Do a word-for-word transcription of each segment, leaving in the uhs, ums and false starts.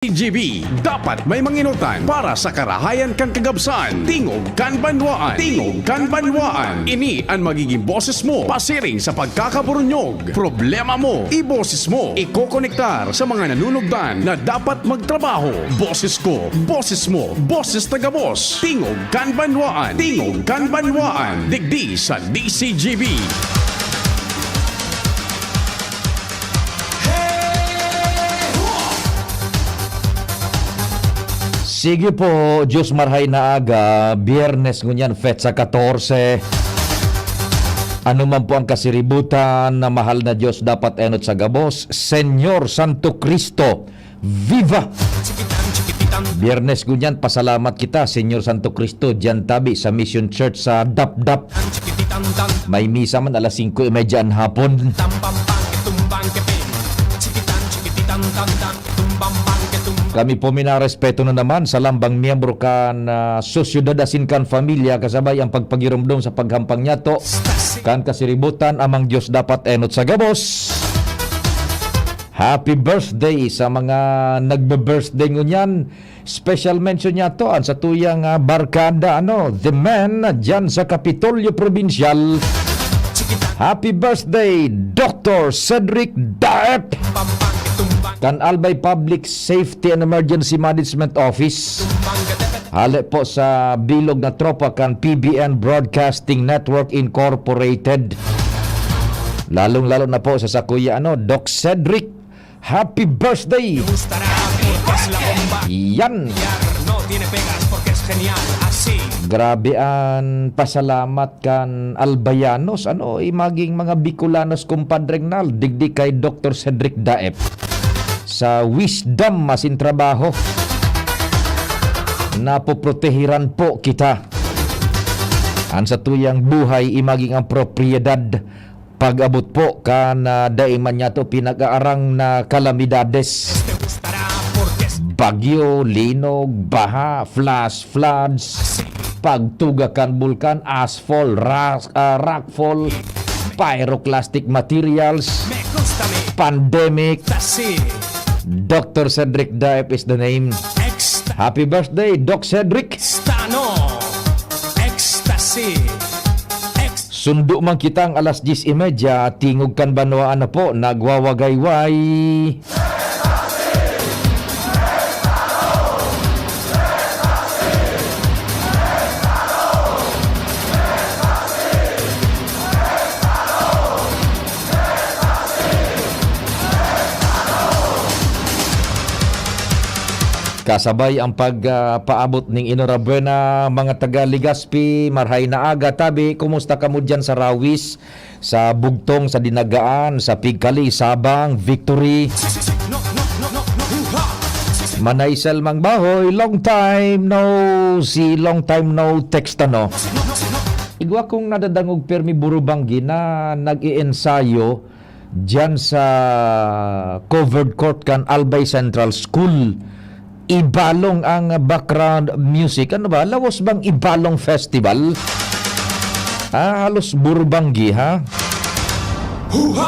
G B, dapat may manginutan para sa karahayan kan kagabsan. Tingog kan banwaan. Tingog kan banwaan. Ini an magiging boses mo pasiring sa pagkakaburunyog. Problema mo, iboses mo. Ikokonektar sa mga nanunugdan na dapat magtrabaho. Boses ko, boses mo, boses ta gabos. Tingog kan banwaan. Tingog kan banwaan. Digdi sa D C G B. Sige po, Diyos marhay na aga, Biyernes ngunyan, petsa katorse. Ano man po ang kasiributan na mahal na Diyos dapat enot sa gabos, Señor Santo Cristo, viva! Biyernes ngunyan, pasalamat kita, Señor Santo Cristo, diyan tabi sa Mission Church sa Dapdap. May misa man alas singko y media an hapon. Kami po minarespeto na naman sa lambang miyembro kan, ah, sosyedad asin kan pamilya kasabay ang pagpagiromdom sa paghampang niyato kan kasiributan, Amang Dios dapat enot sa gabos. Happy birthday sa mga nagbe-birthday ngunyan. Special mention niyato an satuyang, ah, barkada, ano, the man diyan sa Kapitolyo Provincial. Happy birthday, Doctor Cedric Daep! Kan Albay Public Safety and Emergency Management Office. Hale po sa bilog na tropa kan P B N Broadcasting Network Incorporated. Lalong-lalo na po sa sakuya, ano, Doc Cedric. Happy birthday! Yan! Grabe an pasalamat kan Albayanos, ano, i maging mga Bicolanos, Compadre Nal, digdi kay Doctor Cedric Daep. Sa wisdom asin trabaho, napoprotehiran po kita. An satuyang buhay, i maging ang propiedad, pag-abot po kan, ah, dai man niyato pinag-aarang na kalamidades. Bagyo, linog, baha, flash floods, pagtuga kan bulkan, ashfall, ras-, ah, rockfall, pyroclastic materials, pandemic. Doctor Cedric Daep is the name. Happy birthday, Doc Cedric! Stano! Ecstasy! Sundo man kitang alas dyes y media, tingog kan banwaan na po, nagwawagayway. Kasabay ang pag, ah, paabot ning Enhorabuena, mga taga Legazpi, marhay na aga, tabi, kumusta kamo diyan sa Rawis, sa Bugtong, sa Dinagaan, sa Pigkali, Sabang, Victory? Manay Selmang Bahoy, long time no see, long time no text, ano? Igwa kong nadadangog permi burubanggi na nag-iensayo diyan sa covered court kan Albay Central School. Ibalong ang background music. Ano ba? Lawas bang Ibalong Festival? Ah, halos burubanggi, ha?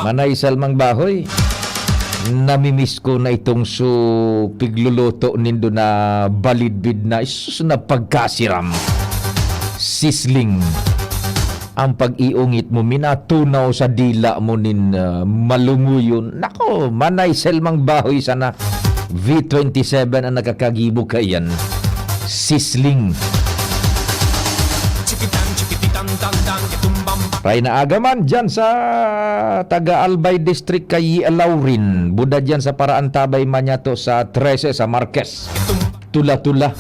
Manay Salmang Bahoy. Namimiss ko na itong su pigluluto nindo na balidbid na, isus, na pagkasiram. Sisling. Ang pag-iungit mo, minatunaw sa dila mo nin, ah, malunguyon. Nako, Manay Selmang Bahoy sana. V twenty-seven ang nakakagibo kaiyan. Sisling. Ray na aga man dyan sa taga Albay District kay Laurin. Buda dyan sa Paraantabay man niya to sa trese sa Marquez. Tula-tula.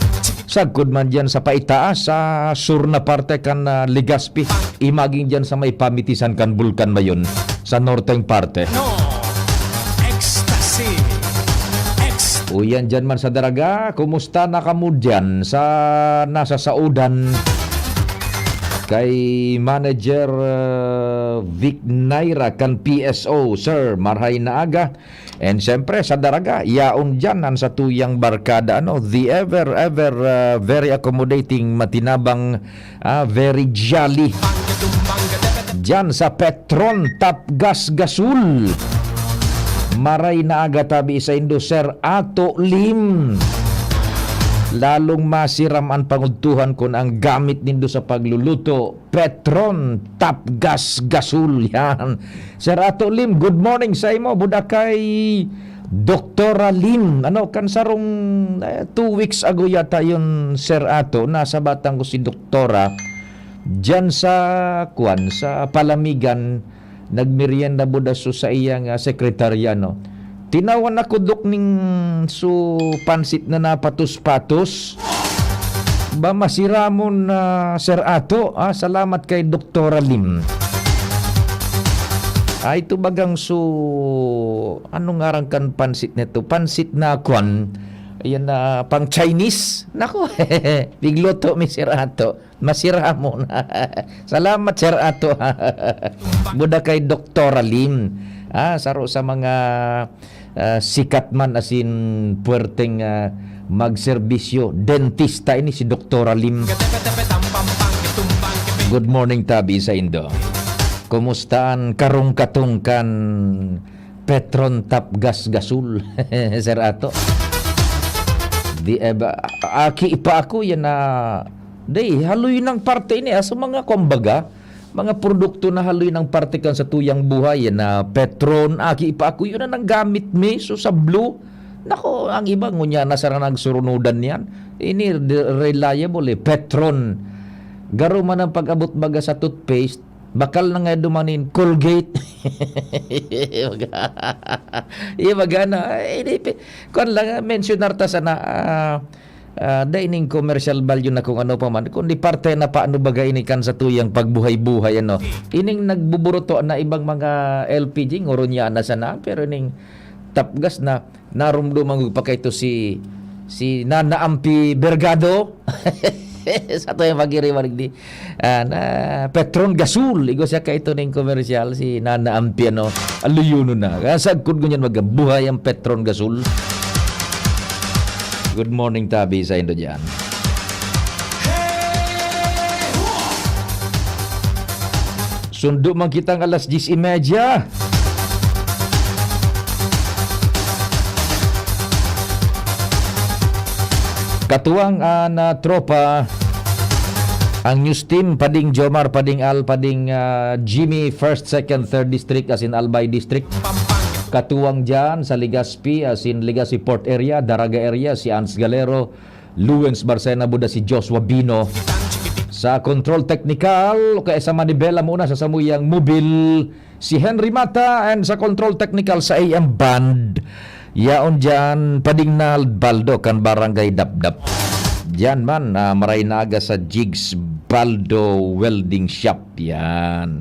Sagkod man diyan sa paitaas, sa sur na parte kan, ah, Legazpi. Imagine diyan sa may pamitisan kan Bulkan Mayon, sa norteng parte. No. Ecstasy. Ex- Uyan diyan man sa Daraga, kumusta na kamo diyan sa nasa Saudan? Kay Manager, ah, Vic Naira kan P S O, sir, marhay na aga. And siyempre, sa Daraga, yaon diyan an satuyang barkada, ano, the ever, ever, ah, very accommodating, matinabang, ah, very jolly. Diyan sa Petron, Top Gas Gasol. Maray na aga tabi saindo, Sir Ato Lim. Lalong masiram an pangudtuhan kun ang gamit nindo sa pagluluto, Petron, Top Gas, Gasol. Yan. Sir Ato Lim, good morning sa imo. Buda kay Doktora Lim. Ano, kan sarong, eh, two weeks ago yata yun, Sir Ato, nasa batang ko si Doktora. Diyan sa, kwan, sa Palamigan, nagmerienda buda so sa iyang, ah, sekretarya, no? Tinawan ako, Dok, ning so pansit na napatos-patos. Ba, masiramon na, Sir Ato, ah, salamat kay Doktora Lim. Ay, ito bagang so, ano ngaran kan pansit nito? Pansit na kwan, ayan na, pang Chinese. Nako, pigluto mi, Sir Ato. Masiramon. Salamat, Sir Ato. Buda kay Doktora Lim. Ah, saro sa mga, ah, sikat man asin puwerteng, ah, magserbisyo. Dentista ini si Doktora Lim. Good morning, tabi saindo. Kumusta an karong katong kan Petron, Top Gas, Gasol, Sir Ato? Di, eh, ba, aki pa ako yan na, day, haloy ng parte ini, ah, sa mga, kumbaga, mga produkto na haloy ng parte kan sa tuyang buhay, yan na Petron, aki pa ako, yun ang nanggamit mi, so sa blue, nako, ang iba, ngunya na sana nagsurunudan yan. Ini, de-, reliable eh, Petron. Garo man ang pag-abot baga sa toothpaste, bakal na nga dumanin, Colgate. Ibaga na, eh, di, pe-, kuwan lang, ah, mensionar ta sana, ah, ah, dai ning commercial value na kung ano pa man, kundi parte na paano baga ini kan sa tuyang pagbuhay-buhay, ano. Ining nagbuburuto na ibang mga L P G, ngoro niya na sana, pero ining Top Gas na, narumduman ko pa kaito si, si Nana Ampi Bergado. Sa tuyang pagiriman, di, ah, na Petron Gasol. Igwa siya kaito ning komersyal, si Nana Ampi, ano, aluyonon na. Kasagkod ngunyan, magabuhay ang Petron Gasol. Good morning, tabi saindo diyan. Sundo man kitang alas diyes y media. Katuwang an, ah, tropa, ang news team, Pading Jomar, Pading Al, Pading, ah, Jimmy, first, second, third district, as in Albay District. Katuwang dyan sa Legazpi, as in Legazpi Port Area, Daraga Area, si Ans Galero, Luwens Barcena, buda si Joshua Bino. Sa control technical, o kaya sa manibela muna sa samuyang mobil, si Henry Mata, and sa control technical sa A M band, yaon dyan, Pading Nald Baldo, kan Barangay Dapdap. Diyan man, ah, maray na aga sa Jigs Baldo Welding Shop. Yan.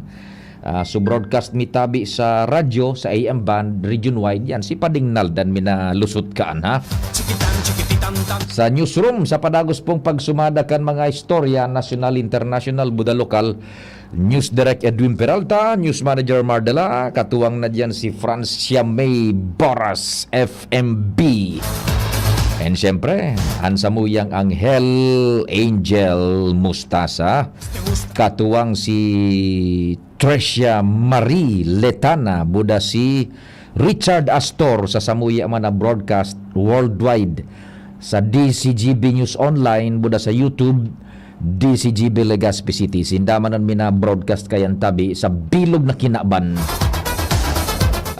Ah, so broadcast mi tabi sa radyo, sa A M band, region wide. Yan, si Pading Nald an minalusot kaan, ha? Sa newsroom, sa padagos pong pagsumada kan mga istorya, nasyonal, international, buda lokal, News Direct Edwin Peralta, News Manager Mardela, katuwang na diyan si Francia May Boras, F M B. And siyempre, an samuyang anghel, Angel Mustasa, katuwang si Tricia Marie Letana, buda si Richard Astor sa samuya man na broadcast worldwide sa D C G B News Online, buda sa YouTube, D C G B Legazpi City. Sinda man an mina-broadcast kayan tabi sa bilog na kinaban.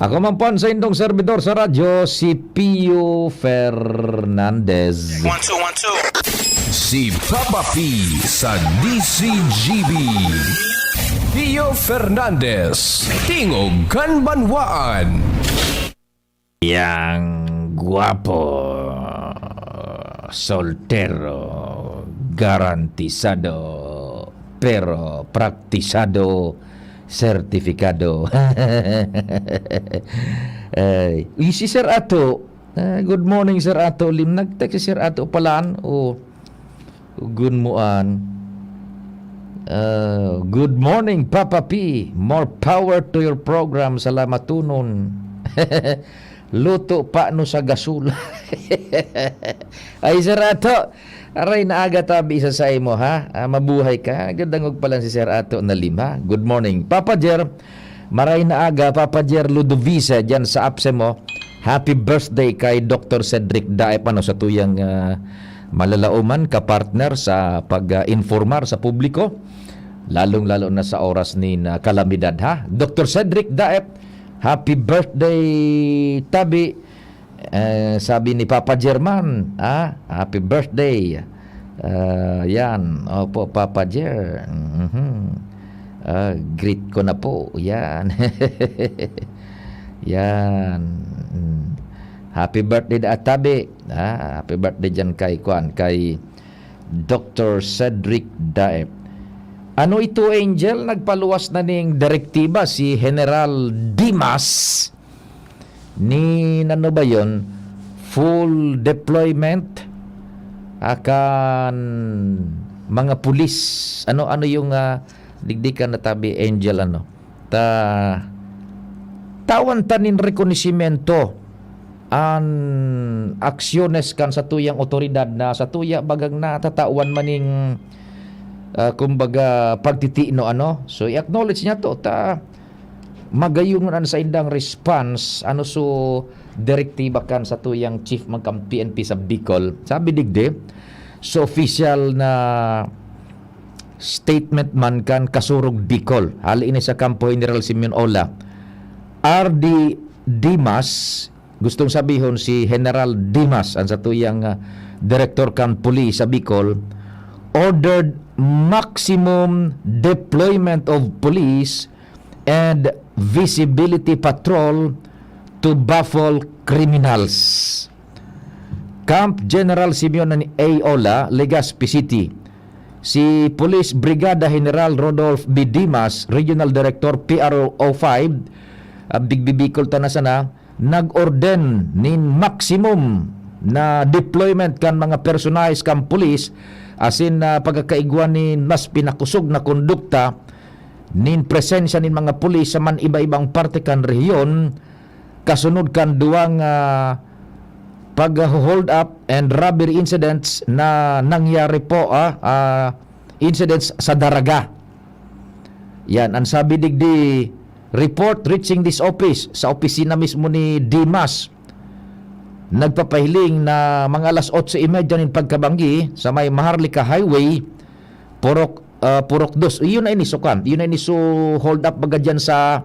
Ako man po an saindong servidor sa radyo, si Pio Fernandez. One, two, one, two. Si Papa P sa D C G B. Pio Fernandez, Tingog kan Banwaan. Yang guwapo, soltero, garantisado, pero praktisado, sertifikado. Ay, uy, si Sir Ato. Ah, good morning, Sir Ato Lim. Nag-text si Sir Ato palaan. Oh, gun mo an. Ah, good morning, Papa P. More power to your program. Salamat tunon. Luto pa no sa gasol. Ay, Sir Ato. Aray, naaga tabi sa saimo, ha? Ah, mabuhay ka. Gadangog pa lang si Sir Ato na lima. Good morning. Papa Jer, Maray na aga, Papa Jer Ludovice, dyan sa APSEMO. Happy birthday kay Doktor Cedric Daep, ano, sa tuyang, ah, malalaoman, kapartner sa pag-informar sa publiko, lalong-lalo na sa oras nin, ah, kalamidad, ha? Doktor Cedric Daep, happy birthday, tabi. Eh, sabi ni Papa German, ah, "Happy birthday." Ah, yan. Opo, Papa Jer. Mhm. Ah, greet ko na po. Yan. Yan. Mm. Happy birthday da tabi. Ah, happy birthday dyan kay, kwan, kay Doktor Cedric Daep. Ano ito, Angel? Nagpaluwas na ning direktiba si General Dimas nin, ano ba yon, full deployment akan mga pulis. Ano, ano yung, ah, digdi ka natabi, Angel, ano? Ta, tawan ta nin rekonosimento an aksyones kan satuyang otoridad na satuya bagang natatawan man ning, ah, kumbaga, pagtitino, ano? So, i-acknowledge niya to, ta magayungon an saindang response, ano, so, direktiba kan satuyang chief man kan P N P sa Bicol. Sabi digdi, so, official na statement man kan Kasurog Bicol, hali ini sa kampo General Simeon Ola, R D Dimas, gustong sabihon si General Dimas, ang satuyang, ah, direktor kan pulis sa Bicol, ordered maximum deployment of police and visibility patrol to baffle criminals. Camp General Simeon A. Ola, Legazpi City. Si Police Brigada General Rodolph B. Dimas, Regional Director P R O five, ah, Big Bicol ta na sana, nag-orden nin maximum na deployment kan mga personahes kan pulis asin, ah, pagkakaigwa nin mas pinakosog na kondukta nin presensya nin mga pulis sa man iba-ibang parte kan rehiyon, kasunod kan duwang, ah, pag-hold up and robbery incidents na nangyari po, ah, ah, incidents sa Daraga. Yan, ang sabi digdi, report reaching this office, sa opisina mismo ni Dimas, nagpapahiling na mga alas otso y media nin pagkabanggi sa may Maharlika Highway, Purok, ah, Purok Dos. Iyon na ini, so, kan, iyon na ini, so, hold up baga dyan sa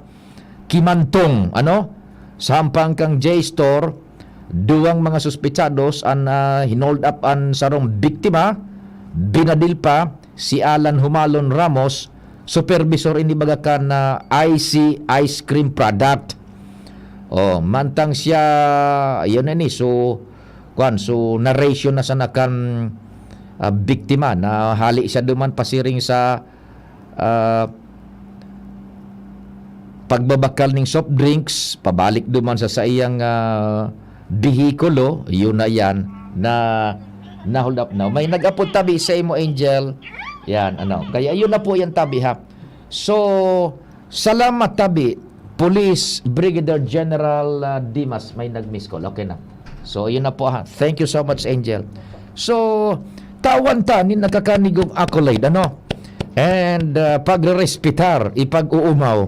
Kimantong, ano? Sa hampang kan J Store, duwang mga suspetsados an, ah, hinold up an sarong biktima, binadil pa, si Alan Humalon Ramos, supervisor ini baga kan, ah, Icy ice cream product. Oh, mantang siya, ayun na ni, so, kwan, so, narration na sana kan, ah, biktima na hali siya duman pasiring sa, ah, pagbabakal ning soft drinks, pabalik duman sa saiyang, ah, behikulo, yun na yan, na na-hold up na. May nag-apod tabi sa imo, Angel. Yan, ano. Kaya yun na po yan tabi, ha. So, salamat tabi, Police Brigadier General, ah, Dimas, may nag-miss call. Okay na. So, yun na po, ha. Thank you so much, Angel. So, tawan ta nin nakakanigong accolade, ano? And, ah, pagrerespetar, ipag-uumaw,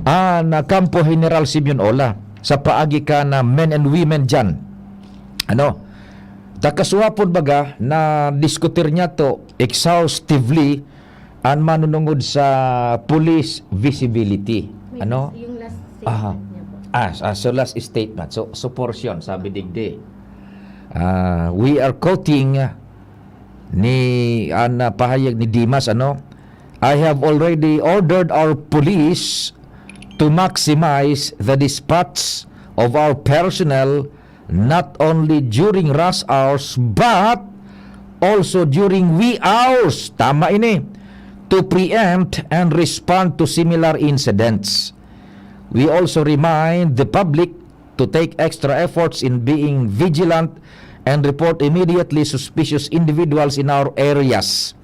an, ah, Kampo General Simeon Ola, sa paagi kan, ah, men and women dyan. Ano? Takasuhapon baga na diskutir niya to exhaustively an manunungod sa police visibility. May Ano? last, yung last Aha. statement niya po. Ah, s-, ah, so last statement. So, so portion, sabi digdi. Ah, we are quoting ni, an, ah, pahayag ni Dimas, ano, "I have already ordered our police to maximize the dispatch of our personnel not only during rush hours but also during wee hours." Tama ini. "To preempt and respond to similar incidents. We also remind the public to take extra efforts in being vigilant and report immediately suspicious individuals in our areas.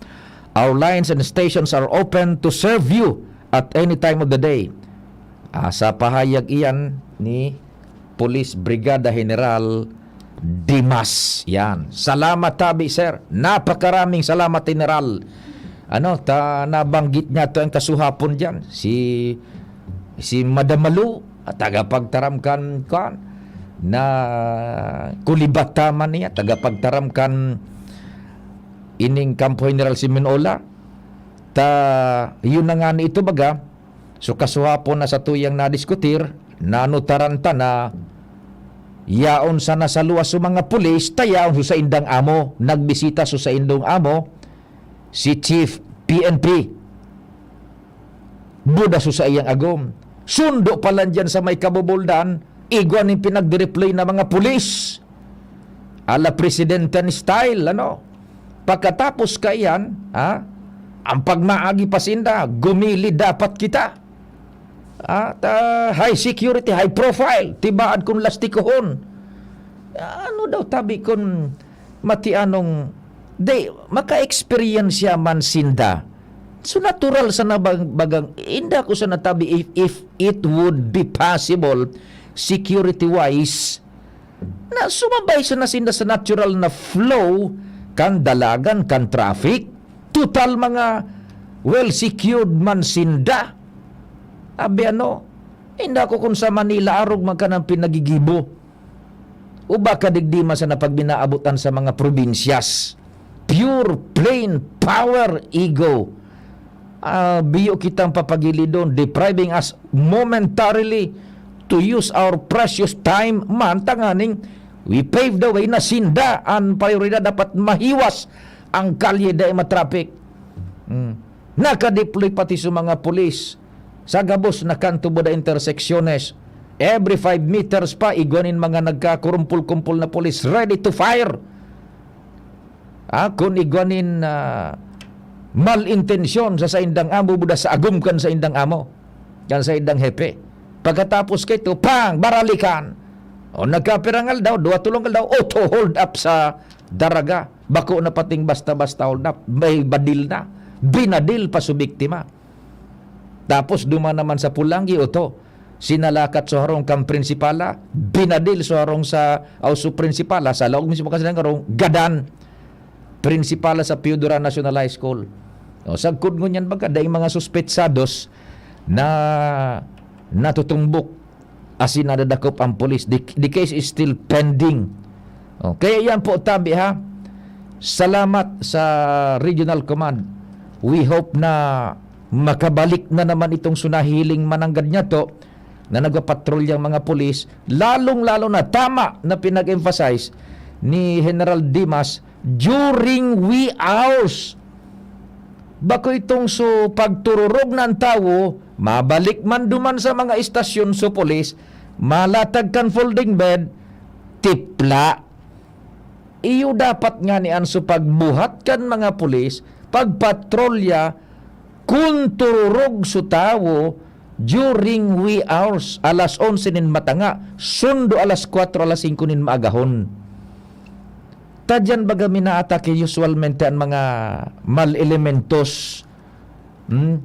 Our lines and stations are open to serve you at any time of the day." Ah, sa pahayag iyan ni Police Brigada General Dimas. Yan. Salamat tabi, sir. Napakaraming salamat, General. Ano, ta, nabanggit niya to ang kasuhapon diyan. Si Si Madam Malu, ah, tagapagtaram kan, kuan, na kulibata man niya, tagapagtaram kan ining Kampo General Siminola. Ta, yun na nga ni ito baga. So, kasuhapon na sa tuyang nadiskutir, nanutaran ta na yaon sana sa luwas so mga pulis, ta yaon so saindang amo, nagbisita so saindong amo, si Chief P N P. Buda so saiyang agom. Sundo pa lang dyan sa may Kabubuldan, igwa nin pinagdiriplay na mga pulis. Ala presidente ni style, ano? Pagkatapos kaiyan, ha? Ang pagmaagi pa sinda, gumili dapat kita. Ha? Ta, high security, high profile, tibaad kun lastikohon. Ano daw tabi kun matianong, di, maka-experience man sinda. So, natural sana bag-, bagang, inda ko sana tabi if, if it would be possible, security-wise, na sumabay sana sinda sa natural na flow kan dalagan, kan traffic. Total mga well-secured man sinda. Abi ano, inda ko kun sa Manila, arog man kanang pinagigibo. O baka digdi man sana pag binaabotan sa mga probinsyas. Pure, plain power ego. Ah, biyo kitang papagilidon, depriving us momentarily to use our precious time man tanganing we pave the way na sinda an prioridad, dapat mahiwas ang kalye, dai matraffic. Hmm. Nakadeploy pati sa mga pulis sa gabos na kanto, buda intersecciones. Every five meters pa, igwa nin mga nagkakurumpul-kumpul na pulis ready to fire. Ah, kun igwa nin, ah, malintensyon sa saindang amo, buda sa agom kan saindang amo, kan saindang hepe. Pagkatapos kaito, pang, baralikan. O nagkapirang aldaw, duwa tulong aldaw, auto hold up sa Daraga. Bako na pating basta-basta hold up. May badil na. Binadil pa su biktima. Tapos duman naman sa Polangui, oto, sinalakat su harong kan prinsipala, binadil su harong sa, aw su prinsipala, sa laog mismo kasi ng harong, gadan. Prinsipala sa Piodora National High School. O, sagkod ngunyan baga, dai mga suspetsados na natutumbok asin nadadakop ang pulis. The, the case is still pending. O, kaya yan po, tabi ha. Salamat sa Regional Command. We hope na makabalik na naman itong sunahiling mananggad niya to na nagpapatrulyang mga pulis, lalong-lalo na tama na pinag-emphasize ni General Dimas during wee hours. Bako itong so pagtururog na an tawo, mabalik man duman sa mga istasyon so pulis, malatag kan folding bed, tipla. Iyo dapat ngani an so pagbuhat kan mga pulis, pagpatrolya, kun tururog so tawo during wee hours, alas onse nin matanga, sundo alas kwatro, alas singko nin maagahon. Ta diyan baga minaatake usualmente an mga mal elementos. Hmm?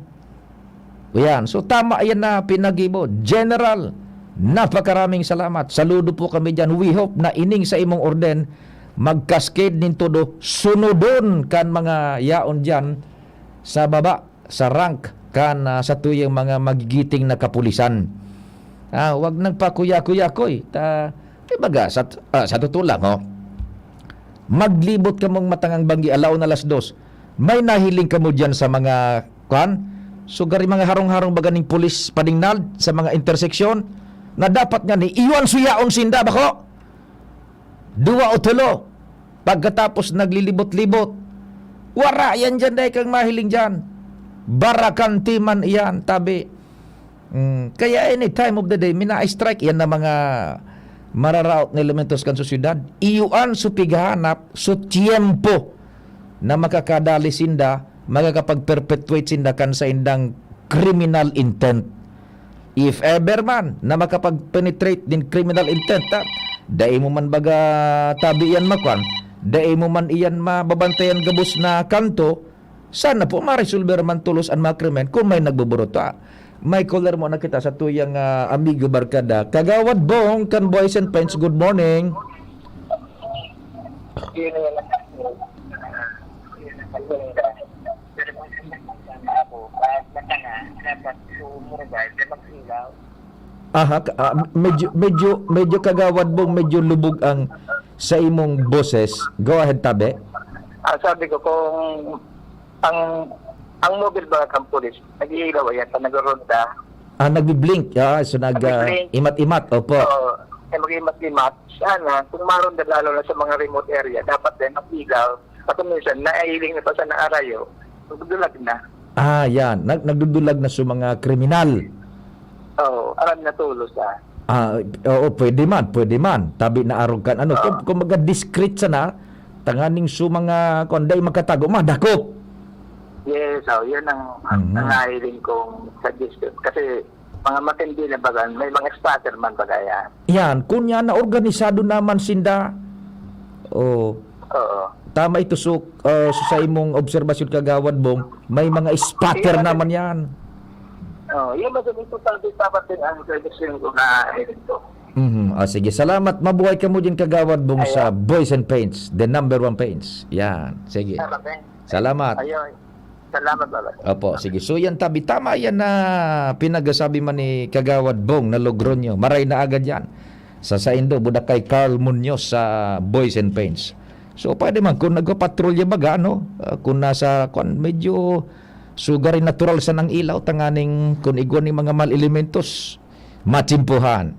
Yan. So, tama yan na pinagibo. General, napakaraming salamat. Saludo po kami dyan. We hope na ining sa imong orden, mag-cascade nin todo, sunodon kan mga yaon dyan sa baba, sa rank kan, ah, sa tuyang mga magigiting na kapulisan. Ah, wag nang pakuya-kuya, koy. Ta, eh, baga, sa, ah, sa totoo lang, oh. Maglibot kamong matangang banggi, alaon na alas dos. May nahiling kamo diyan sa mga, kuan? So, gari mga harong-harong baga ning pulis padingnad sa mga interseksyon na dapat nga ni iwan suyaon sinda, bako? Duwa o tulo. Pagkatapos naglilibot-libot. Wara yan diyan, dai kang mahiling diyan. Barakanti man iyan, tabi. Mm, kaya any time of the day, mina-strike yan na mga mararaot na elementos kan sosyedad. Iyuan so pighahanap, so tiyempo na makakadali sinda, makakapag-perpetuate sinda kan saindang criminal intent. If ever man na makapag-penetrate din criminal intent, ha, dai mo man baga tabi yan makwan, dai mo man iyan mababantayan gabos na kanto, sana po maresolber man tolos an mga krimen kung may nagboboruto. Ah, may caller mo na kita sa tuyang, ah, amigo barkada. Kagawad Bong kan Boys and Friends, good morning. Pero kung sa mga ako, kahit mata nga, dapat sumurvive na mag-ilaw. Aha, ka- ah, medyo, medyo, medyo, Kagawad Bong, medyo lubog ang sa imong boses. Go ahead, tabi. Ah, sabi ko, kung ang ang mobile ba ng pulis, nag-iilaw yan, pag nagro-ronda, Ah, nagbi-blink. Ah, so nag ah, Nagbi-blink. Imat-imat, opo. Oo, ay mag-imat-imat. Sana, kung maronda lalo na sa mga remote area, dapat din mag-ilaw. At kung minsan, nailing na pa sa naarayo, magdulag na. Ah, yan. Nag nagdudulag na sa mga kriminal. Oo, aram na tulos ah. Ah, oo, pwede man, pwede man. Tabi na arog kan ano, Oo. kung, kumbaga discreet sana, tanganing sa mga, kung anday magkatago, madakop. Yes, oh, yun ang, ang Mhm. nailing kong suggestion. Kasi mga matindi na baga, may mga spotter man baga yan. Yan, kunya na organisado naman sinda. Oh, Oo. tama ito so, uh, so sa imong obserbasyon, Kagawad Bong, may mga spotter Ayan. Naman yan. Oh, yun mas importante dapat din ang suggestion ko na ito. Mhm. Ah, sige, salamat. Mabuhay ka mo din, Kagawad Bong, sa Boys and Paints, the number one paints. Yan, sige. Salamat, eh. Salamat. Ayun. Salamat, Baba. Opo, sige. So yan, tabi. Tama yan na pinagasabi man ni Kagawad Bong na Logroño. Maray na agad yan. Sa saindo, buda kay Carl Munoz sa Boys and Paints. So pwede man, kung nagpapatrolya baga, ano, ah, kung nasa, kung medyo sugarin natural sa nang ilaw, tanganing kung igwa ni mga mal elementos, matsimpuhan.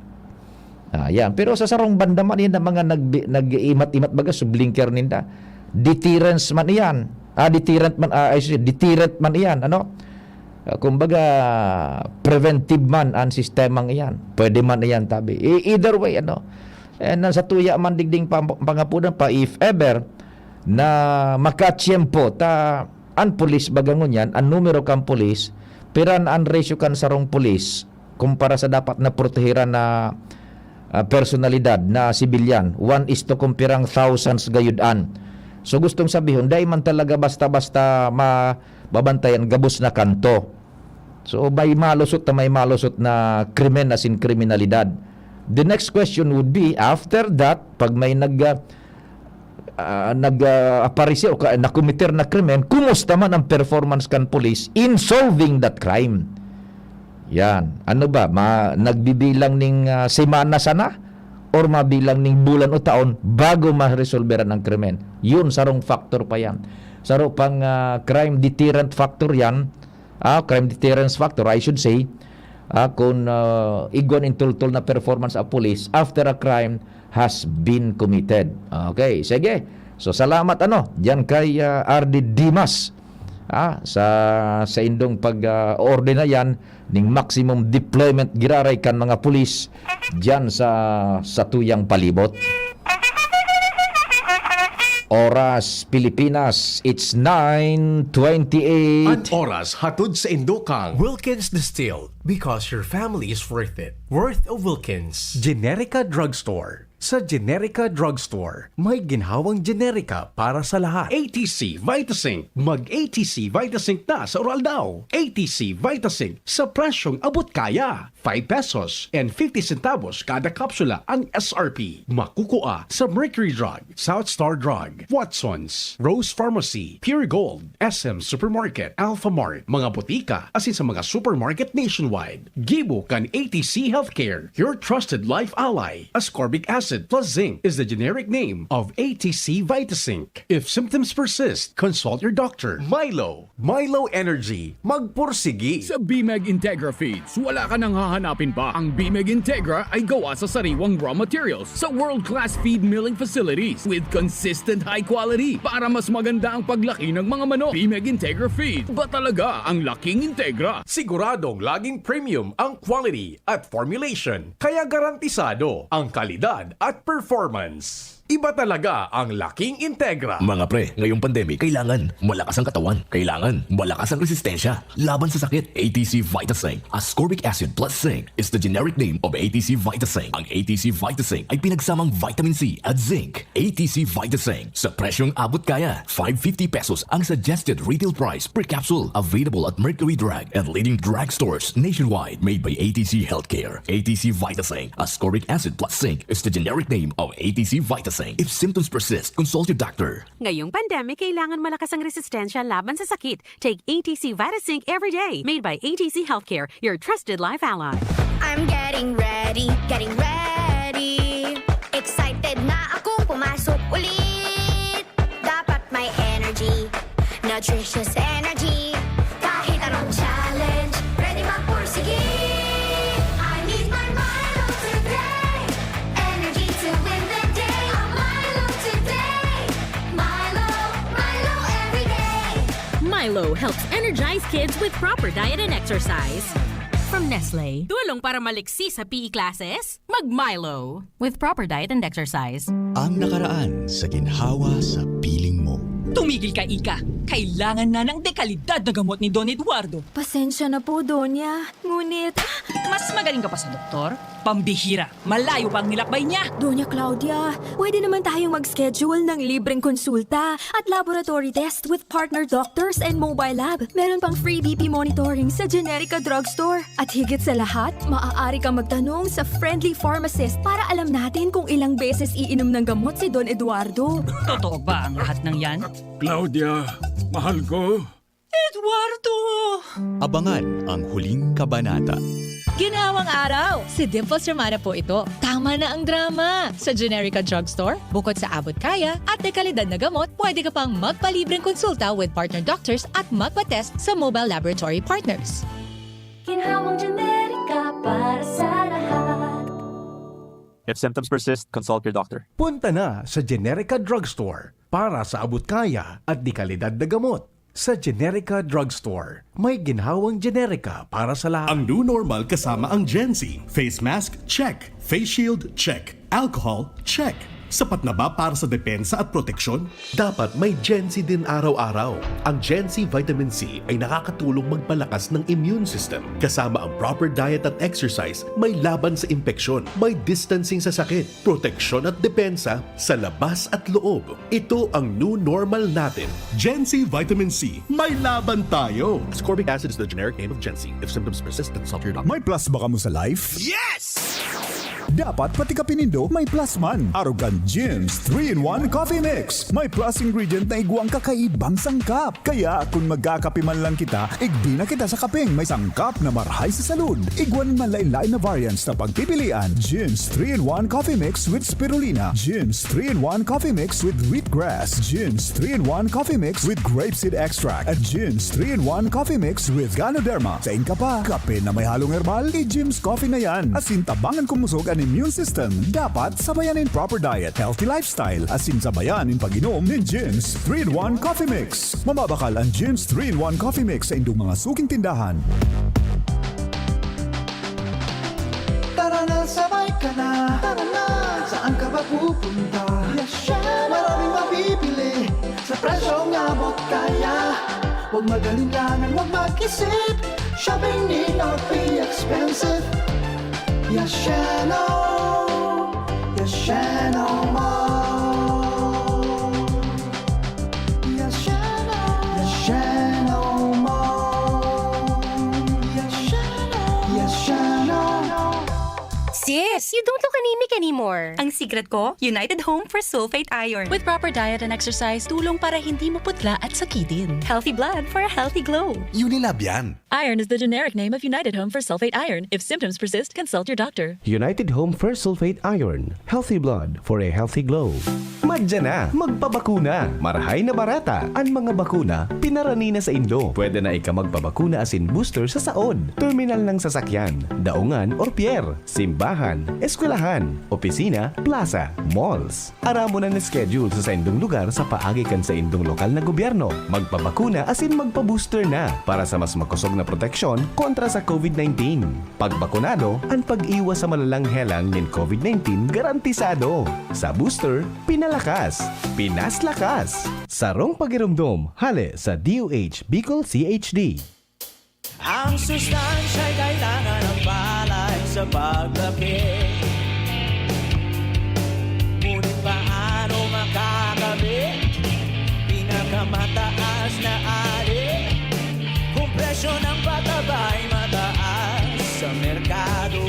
Ah, yan. Pero sa sarong banda man, yan ang mga nag-, nag-iimat-imat baga sa blinker ninda. Deterrence man iyan. Ah, deterrent man, ah, I see, deterrent man iyan, ano? Ah, kumbaga, preventive man ang sistemang iyan. Pwede man iyan, tabi. E- either way, ano? And sa tuya man digding pam- pangapunan pa, if ever na makatsyempo ta ang pulis, baga ngunyan, ang numero kan pulis, pira na ang ratio kan sarong pulis kumpara sa dapat na protehiran na, ah, personalidad na sibilyan, one is to kumpirang thousands gayud an. So gustong sabihon, dai man talaga basta-basta mababantayan gabos na kanto. So may malusot na may malusot na krimen asin kriminalidad. The next question would be, after that, pag may nag, ah, ah, nag, ah, aparisir o ka- nakomiter na krimen, kumusta man ang performance kan pulis in solving that crime? Yan. Ano ba? Ma, nagbibilang ning, ah, semana sana? Or mabilang ning bulan o taon bago maresolberan ang krimen? Yun, sarong factor pa yan. Saro pang, ah, crime deterrent factor yan. Ah, crime deterrence factor, I should say. Ah, kung, ah, igwan in tultol na performance a police after a crime has been committed. Okay, sige. So, salamat, ano, diyan kay, ah, R D Dimas. Ah, sa, sa indong pag, ah, ordena yan ning maximum deployment giraray kan mga pulis diyan sa, sa tuyang palibot. Oras Pilipinas, it's nine twenty-eight. An oras hatod sa indokang Wilkins Distilled, because your family is worth it. Worth of Wilkins. Generica Drugstore. Sa Generica Drugstore, may ginhawang generika para sa lahat. A T C Vitazinc. Mag A T C Vitazinc na sa Uraldaw. A T C Vitazinc sa presyong abot kaya. Five pesos and fifty centavos kada kapsula ang S R P. Makukua sa Mercury Drug, South Star Drug, Watson's, Rose Pharmacy, Pure Gold, S M Supermarket, Alpha Mart, mga botika, asin sa mga supermarket nationwide. Gibo kan A T C Healthcare, your trusted life ally. Ascorbic acid plus zinc is the generic name of A T C Vitazinc. If symptoms persist, consult your doctor. Milo, Milo Energy, magpursigi. Sa Bimeg Integra Feeds, wala ka nang hahanapin pa. Ang Bimeg Integra ay gawa sa sariwang raw materials sa world-class feed milling facilities with consistent high quality para mas maganda ang paglaki ng mga manok. Bimeg Integra Feeds, ba talaga ang laking Integra? Siguradong laging premium ang quality at formulation, kaya garantisado ang kalidad at performance. Iba talaga ang laking Integra. Mga pre, ngayong pandemic, kailangan malakas ang katawan. Kailangan malakas ang resistensya laban sa sakit. A T C Vitazinc, ascorbic acid plus zinc, is the generic name of A T C Vitazinc. Ang A T C Vitazinc ay pinagsamang vitamin C at zinc. A T C Vitazinc, sa presyong abot kaya. Five fifty pesos ang suggested retail price per capsule. Available at Mercury Drug and leading drugstores nationwide. Made by A T C Healthcare. A T C Vitazinc, ascorbic acid plus zinc, is the generic name of A T C Vitazinc. If symptoms persist, consult your doctor. Ngayong pandemic, kailangan malakas ang resistensya laban sa sakit. Take A T C Vitazinc every day. Made by A T C Healthcare, your trusted life ally. I'm getting ready, getting ready. Excited na akong pumasok ulit. Dapat may energy, nutritious energy. Kahit anong challenge, ready magpursige. I need my Milo today. Energy to win the day. A Milo today. Milo, Milo every day. Milo helps energize kids with proper diet and exercise. From Nestle. Tulong para maliksi sa P E classes? Mag Milo. With proper diet and exercise. Ang nakaraan sa ginhawa sa piling mo. Tumigil ka, Ika. Kailangan na ng dekalidad na gamot ni Don Eduardo. Pasensya na po, Donya. Ngunit, Mas magaling ka pa sa doktor? Pambihira. Malayo pa ang nilakbay niya. Donya Claudia, pwede naman tayong mag-schedule ng libreng konsulta at laboratory test with partner doctors and mobile lab. Meron pang free B P monitoring sa Generica Drugstore. At higit sa lahat, maaari kang magtanong sa friendly pharmacist para alam natin kung ilang beses iinom ng gamot si Don Eduardo. Totoo ba ang lahat ng yan? Claudia, mahal ko. Eduardo! Abangan ang huling kabanata. Ginhawang araw! Si Dimples Romana po ito. Tama na ang drama! Sa Generica Drugstore, bukod sa abot kaya at dekalidad na gamot, pwede ka pang magpalibreng konsulta with partner doctors at magpa-test sa mobile laboratory partners. Ginhawang Generica para sa lahat. If symptoms persist, consult your doctor. Punta na sa Generica Drugstore para sa abot kaya at dekalidad na gamot. Sa Generica Drugstore, may ginhawang Generica para sa lahat. Ang new normal kasama ang Gen Z. Face mask, check. Face shield, check. Alcohol, check. Sapat na ba para sa depensa at proteksyon? Dapat may Gen Z din araw-araw. Ang Gen Z Vitamin C ay nakakatulong magpalakas ng immune system. Kasama ang proper diet at exercise, may laban sa impeksyon, may distancing sa sakit, proteksyon at depensa sa labas at loob. Ito ang new normal natin. Gen Z Vitamin C, may laban tayo! Ascorbic acid is the generic name of Gen Z. If symptoms persist, consult your doctor. May plus ba kamo sa life? Yes! Dapat pati kape nindo may plus man. Arog kan Jim's three-in-one Coffee Mix. May plus ingredient na igwang kakaibang sangkap. Kaya kung magkakape man lang kita, igdi na kita sa kapeng may sangkap na marhay sa salud. Igwa nin manlain-lain na variants na pagpipilian. Jim's three-in-one Coffee Mix with Spirulina. Jim's three-in-one Coffee Mix with Wheatgrass. Jim's three-in-one Coffee Mix with Grapeseed Extract. At Jim's three-in-one Coffee Mix with Ganoderma. Sain ka pa? Kape na may halong herbal? I-Jim's Coffee na yan. Asin tabangan kumusog an immune system. Dapat sabayan nin proper diet, healthy lifestyle, asin sabayan nin pag-inom nin Jim's three-in-one Coffee Mix. Mababakal an Jim's three-in-one Coffee Mix sa indong mga suking tindahan. Tara na, sabay ka na. Tara na, saan ka ba pupunta? Yasheno! Maraming mabibili sa presyong abot kaya. Huwag mag-alinlangan, huwag mag-isip. Shopping need not be expensive. Yasheno! Yasheno Mall! Yasheno! Yasheno Mall! Yasheno! Yasheno! Sis, you don't look anemic anymore. Ang secret ko, United Home for Sulfate Iron. With proper diet and exercise, tulong para hindi maputla at sakitin. Healthy blood for a healthy glow. Unilab yan. Iron is the generic name of United Home for Sulfate Iron. If symptoms persist, consult your doctor. United Home Fersulfate Iron. Healthy blood for a healthy glow. Madya na, magpabakuna. Marahay na barata. An mga bakuna, pinarani na sa indo. Pwede na ika magpabakuna asin booster sa saod, terminal ng sasakyan, daungan or pier, simbahan, eskwelahan, opisina, plaza, malls. Aramon an schedule sa saindong lugar sa paagi kan saindong lokal na gobyerno. Magbabakuna asin magpa-booster na para sa mas makosog na proteksyon kontra sa COVID nineteen. Pagbakunado, an pag-iwas sa malalang helang nin COVID nineteen garantisado. Sa booster, pinalakas, pinaslakas. Sarong pagiromdom, hale sa D O H Bicol C H D. Ang sustansya'y kailangan ng palay sa paglapi. Ngunit paano makakamit pinakamataas na ali kung presyo ng pataba'y mataas sa merkado?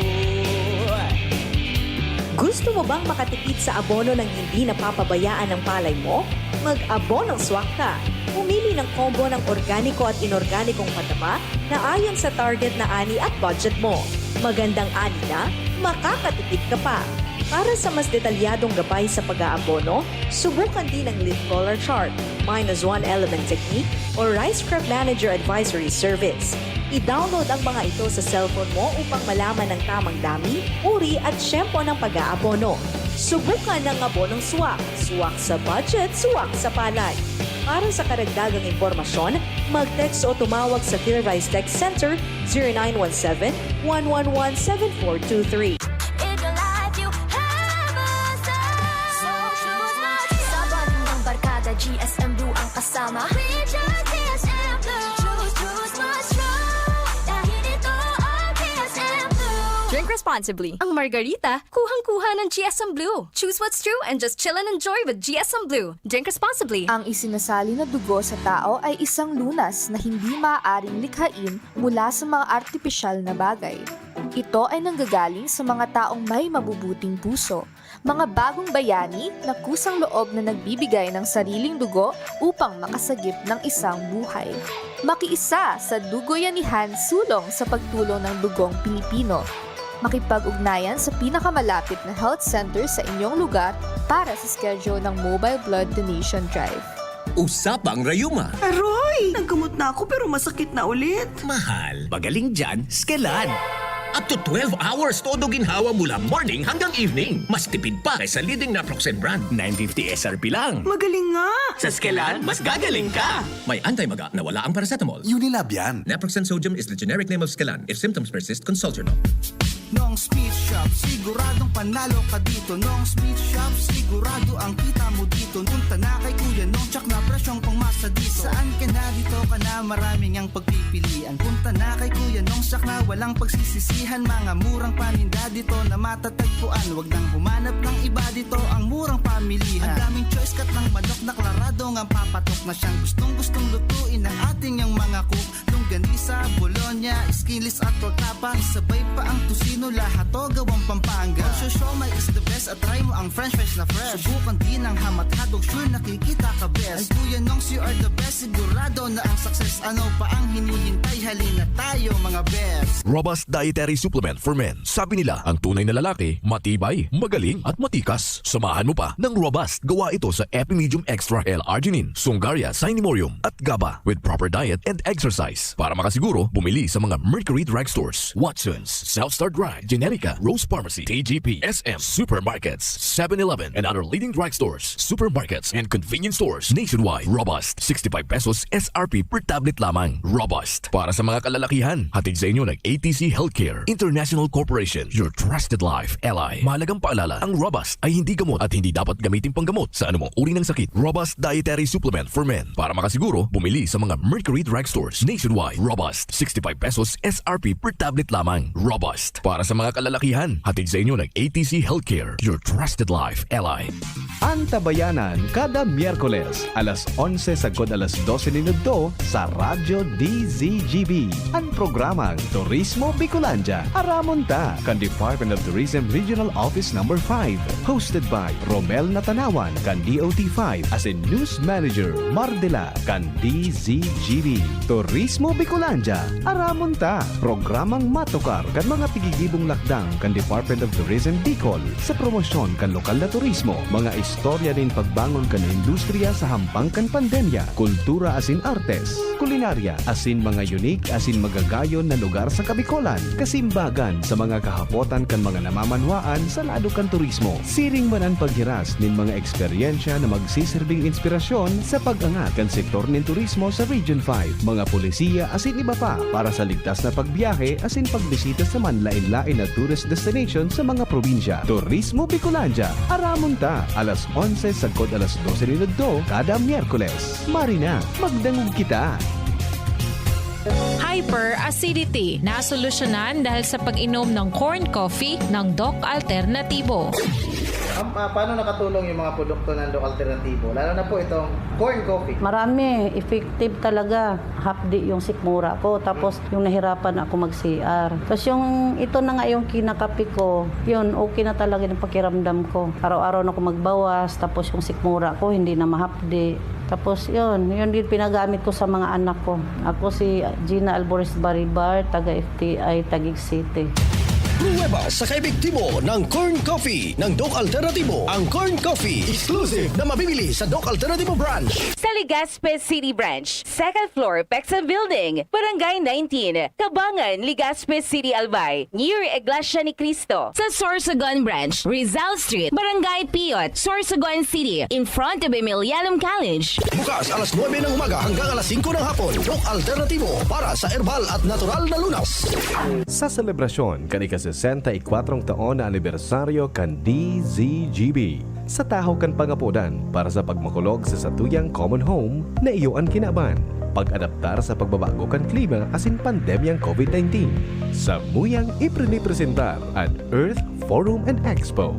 Gusto Gusto mo bang makatipid sa abono nang hindi napapabayaan ang palay mo? Mag-abonong swak ka. Pumili ng combo ng organiko at inorganikong pataba na ayon sa target na ani at budget mo. Magandang ani na, makakatipid ka pa. Para sa mas detalyadong gabay sa pag-aabono, subukan din ang leaf color chart, minus one element technique, o Rice Crop Manager Advisory Service. I-download ang mga ito sa cellphone mo upang malaman ang tamang dami, uri at tiyempo ng pag-aabono. Subukan ang abonong swak. Swak sa budget, swak sa palay. Para sa karagdagang impormasyon, mag-text o tumawag sa Philrice Tech Center, zero nine one seven, one one one, seven four two three. In your life, you have a star. So choose my Sa bonding ng barkada, G S M Blue ang kasama. We just G S M Blue. Choose, choose my strong. Dahil ito ang G S M Blue. Drink responsibly. Ang margarita, kuhang-kuha ng G S M Blue. Choose what's true and just chill and enjoy with G S M Blue. Drink responsibly. Ang isinasali na dugo sa tao ay isang lunas na hindi maaaring likhain mula sa mga artipisyal na bagay. Ito ay nanggagaling sa mga taong may mabubuting puso, mga bagong bayani na kusang loob na nagbibigay ng sariling dugo upang makasagip ng isang buhay. Makiisa sa Dugoyanihan Sulong sa pagtulong ng dugong Pilipino. Makipag-ugnayan sa pinakamalapit na health center sa inyong lugar para sa schedule ng Mobile Blood Donation Drive. Usapang Rayuma. Aroy! Naggamot na ako pero masakit na ulit. Mahal, magaling dyan, Skelan. Up to twelve hours todo ginhawa mula morning hanggang evening. Mas tipid pa kaysa leading naproxen brand. Nine fifty S R P lang. Magaling nga! Sa Skelan, mas gagaling ka! May anti-maga na wala ang paracetamol. Unilab yan. Naproxen sodium is the generic name of Skelan. If symptoms persist, consult your doctor. Nong Speed Shop, siguradong panalo ka dito. Nong Speed Shop, sigurado ang kita mo dito. Punta na kay Kuya Nong, tsak na presyong pangmasa dito. Saan ka na, dito ka na, maraming ang pagpipilian. Punta na kay Kuya Nong, tsak na walang pagsisisihan. Mga murang paninda dito na matatagpuan. Wag nang humanap ng iba dito, ang murang pamilihan. Ang daming choice, cut ng manok na klarado ngang papatok na siyang gustong-gustong lutuin ng ating yang mga cook. Longganisa, bologna, skinless at tortapa. Sabay pa ang tocino, lahat to gawang Pampanga. Ang siomai is the best at try mo ang french fries na fresh. Subukan din ang ham at hotdog, sure nakikita ka best. Ay Kuya Nongs, you are the best, sigurado na ang success. Ano pa ang hinihintay? Halina tayo mga best. Robust Dietary Supplement for Men. Sabi nila, ang tunay na lalaki, matibay, magaling, at matikas. Samahan mo pa ng Robust. Gawa ito sa Epimedium Extra L-Arginine, Sungaria, Sinemurium, at GABA with proper diet and exercise. Para makasiguro, bumili sa mga Mercury Drugstores, Watsons, South Star Drug, Generica, Rose Pharmacy, T G P, S M, supermarkets, Seven Eleven, and other leading drugstores, supermarkets, and convenience stores nationwide. Robust, sixty-five pesos S R P per tablet lamang. Robust. Para sa mga kalalakihan, hatid sa inyo ng A T C Healthcare International Corporation, your trusted life ally. Mahalagang paalala, ang Robust ay hindi gamot at hindi dapat gamitin panggamot sa anumang uri ng sakit. Robust Dietary Supplement for Men. Para makasiguro, bumili sa mga Mercury Drugstores nationwide. Robust, sixty-five pesos S R P per tablet lamang. Robust. Para sa mga kalalakihan, hatid sa inyo ng A T C Healthcare, your trusted life ally. Antabayanan kada Miyerkules, alas onse sagkod alas dose nin udto sa Radyo D Z G B, an programang Turismo Bicolandia. Aramon ta kan Department of Tourism Regional Office Number five, hosted by Romel Natanawan kan D O T five asin News Manager Mardela kan D Z G B. Turismo Bicolandia, aramon ta! Programang matukar kan mga tigigibong lakdang kan Department of Tourism Bicol sa promosyon kan lokal na turismo, mga istorya nin pagbangon kan industriya sa hampang kan pandemya, kultura asin artes, kulinarya, asin mga unique asin magagayon na lugar sa Kabicolan, kasimbagan sa mga kahapotan kan mga namamanwaan sa lado kan turismo. Siring man an paghiras nin mga eksperyensya na magsiserbing inspirasyon sa pag-angat kan sektor nin turismo sa Region five, mga polisiya asin iba pa para sa ligtas na pagbiyahe asin pagbisita sa manlaen-laen na tourist destination sa mga probinsya. Turismo Bicolandia, aramon ta, alas onse sagkod alas dose nin udto kada Miyerkules. Marina, magdangog kita! Hyperacidity, nasolusyonan dahil sa pag-inom ng corn coffee ng Doc Alternatibo. Ma-, paano nakatulong yung mga produkto ng Doc Alternativo, lalo na po itong corn coffee? Marami, effective talaga. Hapdi yung sikmura ko, tapos yung nahirapan ako mag-C R. Tapos yung, ito na nga yung kinakape ko, yun, okay na talaga yung pakiramdam ko. Araw-araw na ako magbawas, tapos yung sikmura ko, hindi na mahapdi. Tapos yun, yun din pinagamit ko sa mga anak ko. Ako si Gina Alvarez Baribar, taga F T I, Taguig City. Pruweba sa kaepektibo ng Corn Coffee ng Doc Alternativo. Ang Corn Coffee, exclusive na mabibili sa Doc Alternativo Branch. Sa Legazpi City Branch, second floor, Pexan Building, Barangay nineteen, Kabangan, Legazpi City, Albay, near Iglesia ni Cristo. Sa Sorsogon Branch, Rizal Street, Barangay Piot, Sorsogon City, in front of Emilianum College. Bukas alas nuebe ng umaga hanggang alas singko ng hapon. Doc Alternativo para sa herbal at natural na lunas. Sa selebrasyon kan ika-sesenta y kuwatrong taon na anibersaryo kan D Z G B, sa tahaw kan pangapodan para sa pagmakulog sa satuyang common home na iyo an kinaban, pag-adaptar sa pagbabago kan klima asin pandemyang COVID nineteen. Samuyang iprinipresentar an Earth Forum and Expo.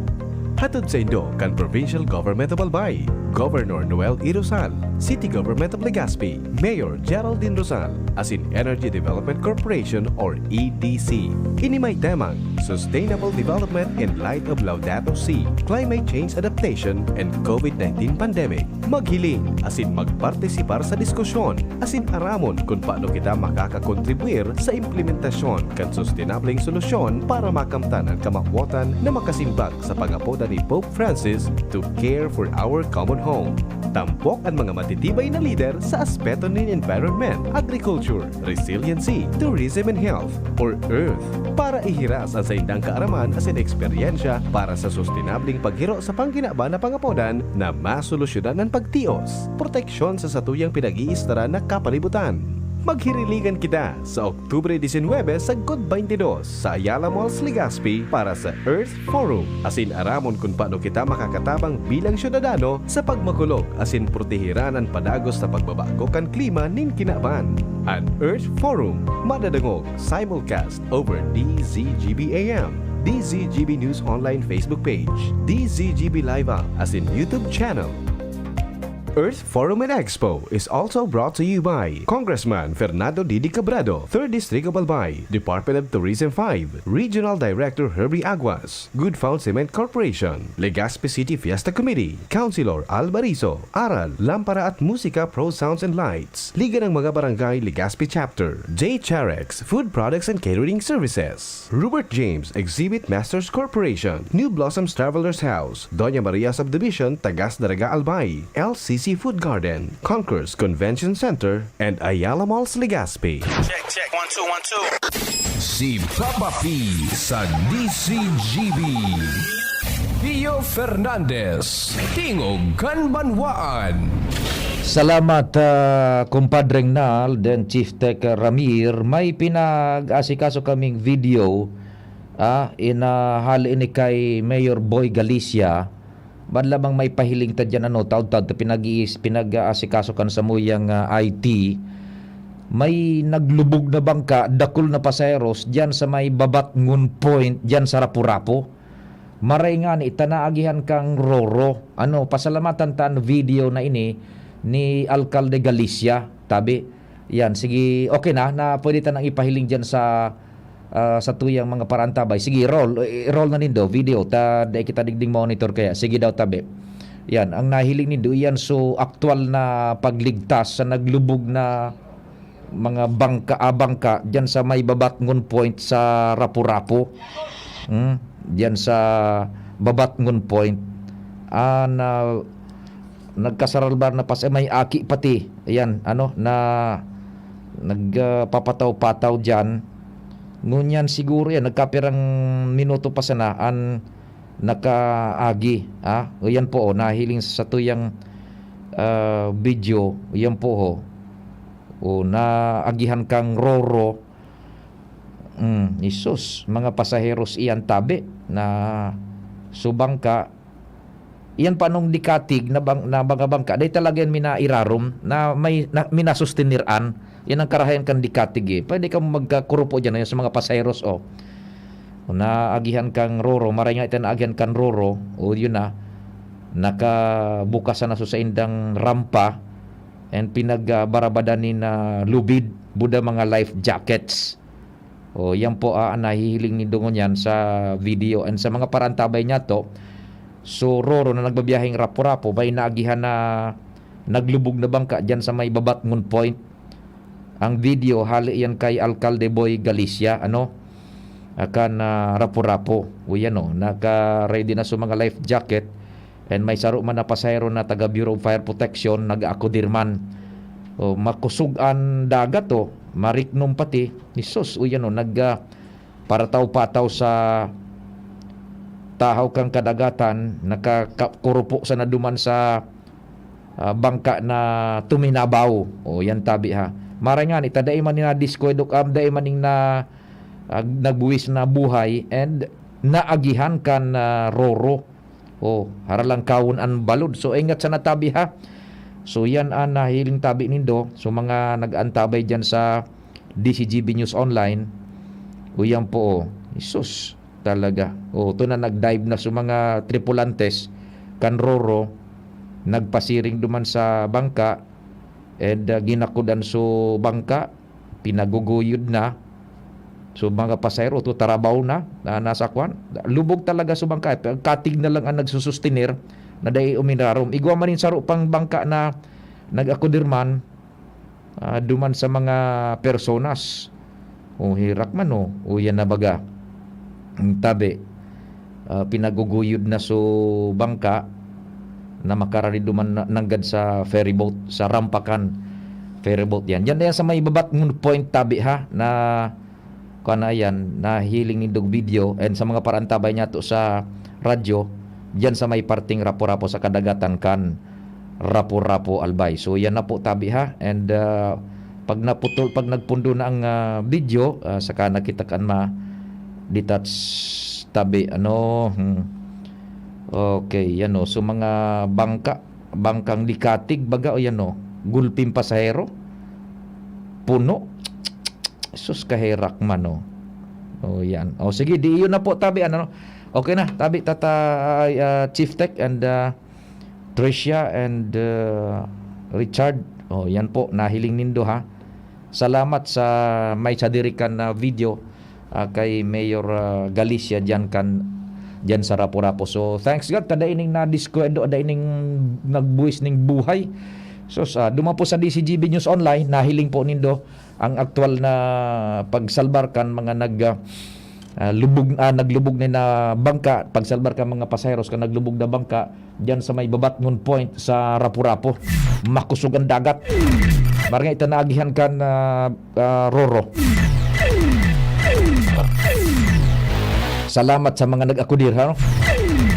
Hatod saindo kan Provincial Government of Albay, Governor Noel E. Rosal, City Government of Legazpi, Mayor Geraldine Rosal, asin Energy Development Corporation or E D C. Ini may temang Sustainable Development in Light of Laudato Si, Climate Change Adaptation and COVID nineteen Pandemic. Maghiling asin magpartisipar sa diskusyon asin aramon kun paano kita makakakontribuir sa implementasyon kan sustenableng solusyon para makamtan an kamawotan na makasimbag sa pangapodan ni Pope Francis to care for our common home. Tampok an mga matitibay na lider sa aspeto nin environment, agriculture, resiliency, tourism and health, or earth, para ihiras an saindang kaaraman asin eksperyensya para sa sustenableng paghiro sa pangginaba na pangapodan na masolusyonan an pagtios, proteksyon sa satuyang pinag-iistaran na kapalibutan. Maghiriligan kita sa Oktubre disinwebe sagkod baynte dos sa Ayala Malls, Legazpi para sa Earth Forum, asin aramon kun paano kita makakatabang bilang syudadano sa pagmakulog asin protehiran an padagos sa pagbabago kan klima nin kinaban. An Earth Forum madadangog simulcast over D Z G B A M, D Z G B News Online Facebook page, D Z G B Live app, asin YouTube channel. Earth Forum and Expo is also brought to you by Congressman Fernando Didi Cabrado, Third District of Albay, Department of Tourism five, Regional Director Herbie Aguas, Good Found Cement Corporation, Legazpi City Fiesta Committee, Councilor Al Bariso, Aral, Lampara at Musika Pro Sounds and Lights, Liga ng mga Barangay Legazpi Chapter, J Charex Food Products and Catering Services, Robert James Exhibit Masters Corporation, New Blossoms Travelers House, Doña Maria Subdivision, Tagas Daraga Albay, L C C Food Garden, Concourse Convention Center, and Ayala Malls Legazpi. Check, check, one, two, one, two. Si Papa P sa D Z G B. Pio Fernandez, Tingog kan Banwaan. Salamat, ah, Kumpadreng Nal, then Chief Tech Ramir. May pinag-asikaso kaming video, ah, inahali ini kay Mayor Boy Galicia. Bad lamang may pahiling ta diyan, ano, taud-taud ta pinag-iis-, pinag-aasikaso kan samuyang, ah, I T. May naglubog na bangka, dakul na pasaheros diyan sa may Babatngon Point, diyan sa Rapu-Rapu. Maray ngani ta naagihan kang Roro. Ano, pasalamatan ta an video na ini ni Alcalde Galicia, tabi. Yan, sige, okay na, na pwede ta nang ipahiling diyan sa, ah, satuyang mga paraantabay. Sige, roll, eh, roll na nindo, video, ta dai kita digding monitor kaya. Sige daw, tabi. Yan, ang nahiling nindo, iyan so aktual na pagligtas sa naglubog na mga bangka, ah, bangka diyan sa may Babatngon Point sa Rapu-Rapu. Hmm, diyan sa Babatngon Point. Ah, na, nagkasaralbar na pas-, eh, may aki pati. Ayan, ano, na nagpapataw-pataw diyan. Ngunyan siguro yan, nagkapirang minuto pa sana an nakaagi, ah. O, yan po, oh, nahiling sa satuyang, ah, video, yan po, oh. O, naagihan kang Roro. Mm, isus, mga pasaheros iyan tabi na subangka. Iyan pa nung dikatig na bang-, na mga bangka, dahil talaga yan minairarom na may, na, minasustiniran. Yan ang karahayan kan dikatig eh. Pwede ka magkakurupo dyan, yun sa mga pasaheros, oh. Naagihan kan Roro, maray nga ito naagihan kan Roro, o yun na, nakabukas na sa saindang rampa, and pinagbarabadan nin, ah, lubid, buda mga life jackets. O, yan po, ah, an nahihiling nindo ngunyan sa video. And sa mga parantabay niya to, so, Roro na nagbabiyaheng Rapu-Rapu, may naagihan na naglubog na bangka dyan sa may Babatngon Point. Ang video, hali yan kay Alcalde Boy Galicia, ano? Akan, ah, Rapu-Rapu. O yan, o, naka-ready na sa mga life jacket. And may saro man na pasahero na taga Bureau of Fire Protection, nag-aakudir man. O, makusog an dagat, o. Mariknom pati. Jesus, o yan, o, nag, ah, parataw-pataw sa tahaw kan kadagatan, nakakurupo sana duman sa, ah, bangka na tuminabaw. O, yan tabi, ha. Maray ngani ta dai man nin nadiskwedok, am, dai man nin na, ah, nagbuwis na buhay and naagihan kan, ah, Roro. O, haralangkawon an balod. So, ingat sana tabi, ha. So, yan an nahiling tabi nindo. So, mga nag-antabay dyan sa D C G B News Online, o yan po, o. Jesus, talaga. O, ito na, nag-dive na sa mga tripulantes kan Roro, nagpasiring duman sa bangka, and, ah, ginakudan so bangka, pinaguguyod na. So, mga pasahero, to tarabaw na, na nasa kwan. Lubog talaga so bangka. Katig na lang ang nagsusustener na dai umirarom. Igwa man nin saro pang bangka na nag-akudir man, ah, duman sa mga personas. O, herak man, o. O, yan na baga. Ang tabi, ah, pinaguguyod na so bangka na makarari duman na, nanggad sa ferryboat, sa rampa kan ferryboat yan. Diyan na yan sa may Babatngon Point tabi, ha, na, kuwan na yan, nahiling nindog video, and sa mga parantabay niya to sa radyo, diyan sa may parting Rapu-Rapu sa kadagatan kan Rapu-Rapu, Albay. So, yan na po, tabi, ha. And, ah, pag naputol, pag nagpundo na ang, ah, video, ah, saka na kita kan ma-detach, tabi, ano, hmm. Okay, yan, o. So, mga bangka, bangkang likatig, baga, o, yan, o. Gulping pasahero. Puno. Sus, kaherak man, o. O, yan. O, sige, di iyon na po, tabi, ano. Okay na, tabi, tata, ay, ah, Chief Tech and, ah, Tricia and, ah, Richard. O, yan po, nahiling nindo, ha. Salamat sa may sadiri kan, ah, video, ah, kay Mayor, ah, Galicia diyan kan, diyan sa Rapu-Rapu. So, thanks God, ta dai ning nadiskwedok, dai ning nagbuwis ning buhay. So, sa, duman po sa D C G B News Online, nahiling po nindo ang aktual na pagsalbar kan mga nag, ah, ah, lubog, ah, naglubog na, na bangka, pagsalbar kan mga pasaheros kan naglubog na bangka diyan sa may Babatngon Point sa Rapu-Rapu. Makusog ang dagat. Maray nga ito naagihan kan, ah, ah, Roro. Salamat sa mga nag-akudir, ha?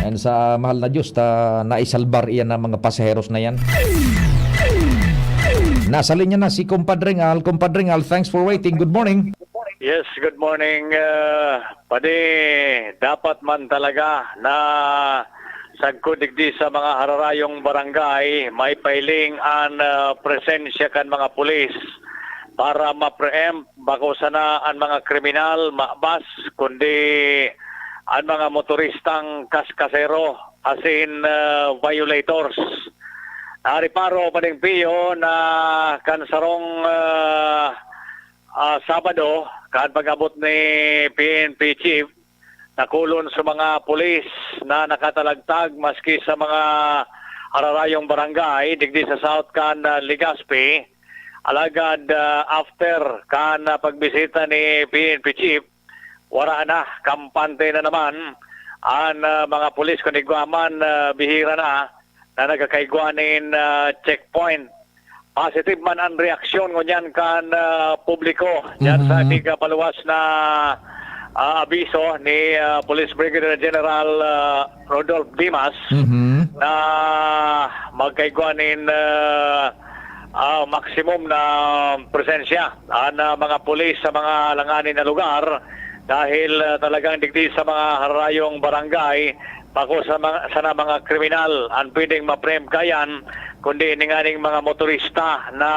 And sa mahal na Diyos, ta naisalbar iyan ang mga pasaheros na yan. Nasa linya na si Compadre Ngal. Compadre Ngal, thanks for waiting. Good morning. Yes, good morning, ah, Padi. Dapat man talaga na sagkod digdi sa mga hararayong barangay, may pailing an, ah, presensya kan mga pulis para ma-preempt bako sana an mga kriminal, mabas, kundi an mga motoristang kaskasero, as in, ah, violators. Nariparo pa ning Pio na kan sarong, ah, ah, Sabado, kan pag-abot ni P N P Chief, nakulon sa mga pulis na nakatalagtag maski sa mga hararayong barangay digdi sa South kan, ah, Legazpi. Alagad, ah, after kan, ah, pagbisita ni P N P Chief, wara na, kampante na naman an, ah, mga pulis. Kun igwa man, ah, bihira na na nagkakaigwa nin, ah, checkpoint. Positive man an reaksyon ngunyan kan, ah, publiko diyan sa Mhm. tig, ah, paluwas na, ah, abiso ni, ah, Police Brigadier General, ah, Rodolph Dimas Mhm. na magkaigwa nin, ah, ah, maximum na presensya an, ah, mga pulis sa mga alanganin na lugar dahil, ah, talagang digdi sa mga harayong barangay, bako sa mga, sana mga kriminal an pwedeng ma-preempt kaiyan, kundi ini nganing mga motorista na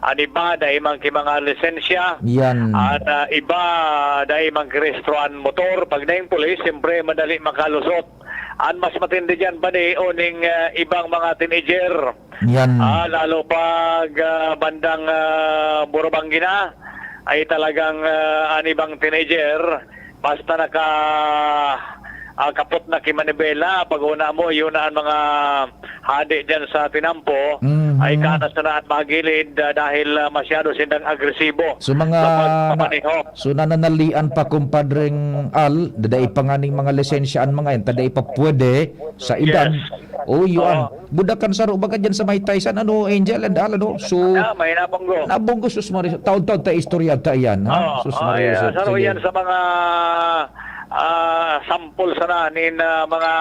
An iba, dai man ki mga lisensya. Yan. An, ah, iba, dai man ki rehistro an motor. Pag naing pulis, siyempre, madali makalusot. An mas matindi diyan, padi, uning, ah, ibang mga teenager. Yan. Ah, lalo pag, ah, bandang, ah, Burubanggi na, ay talagang, ah, an ibang teenager, basta naka, ah, kapot na ki manibela, pag una mo, yun na an mga hade diyan sa tinampo, Mhm. ay kana sana an magilid, ah, dahil, ah, masyado sindang agresibo So, mga sa na-, pagmamaneho. so, nananalian pa, Kumpadreng Al, dai pa nganing mga lisensya an mga yan, ta dai pa pwede sa edad. Yes. Oh, yun. Oo. Budak kan saro, baga dyan sa may Taysan, ano, Angel and Al, ano? So, Ah, may nabunggo. nabunggo, sus Maria. Taon-taon ta istorya ta yan, ha? Oo. Sus Oh, Maria, yeah. Joseph. Saro Sige. yan sa mga, ah, sample sana nin, ah, mga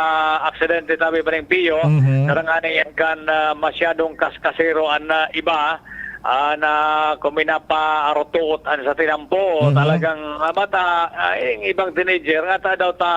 aksidente, tabi pa ning Pio. Mhm. Karangani yan kan, ah, masyadong kaskasero an, ah, iba, ah, na kung minapaarotoot an sa tinampo, Mhm. talagang, ah, mata, ah, yung ibang teenager, nga ta daw ta,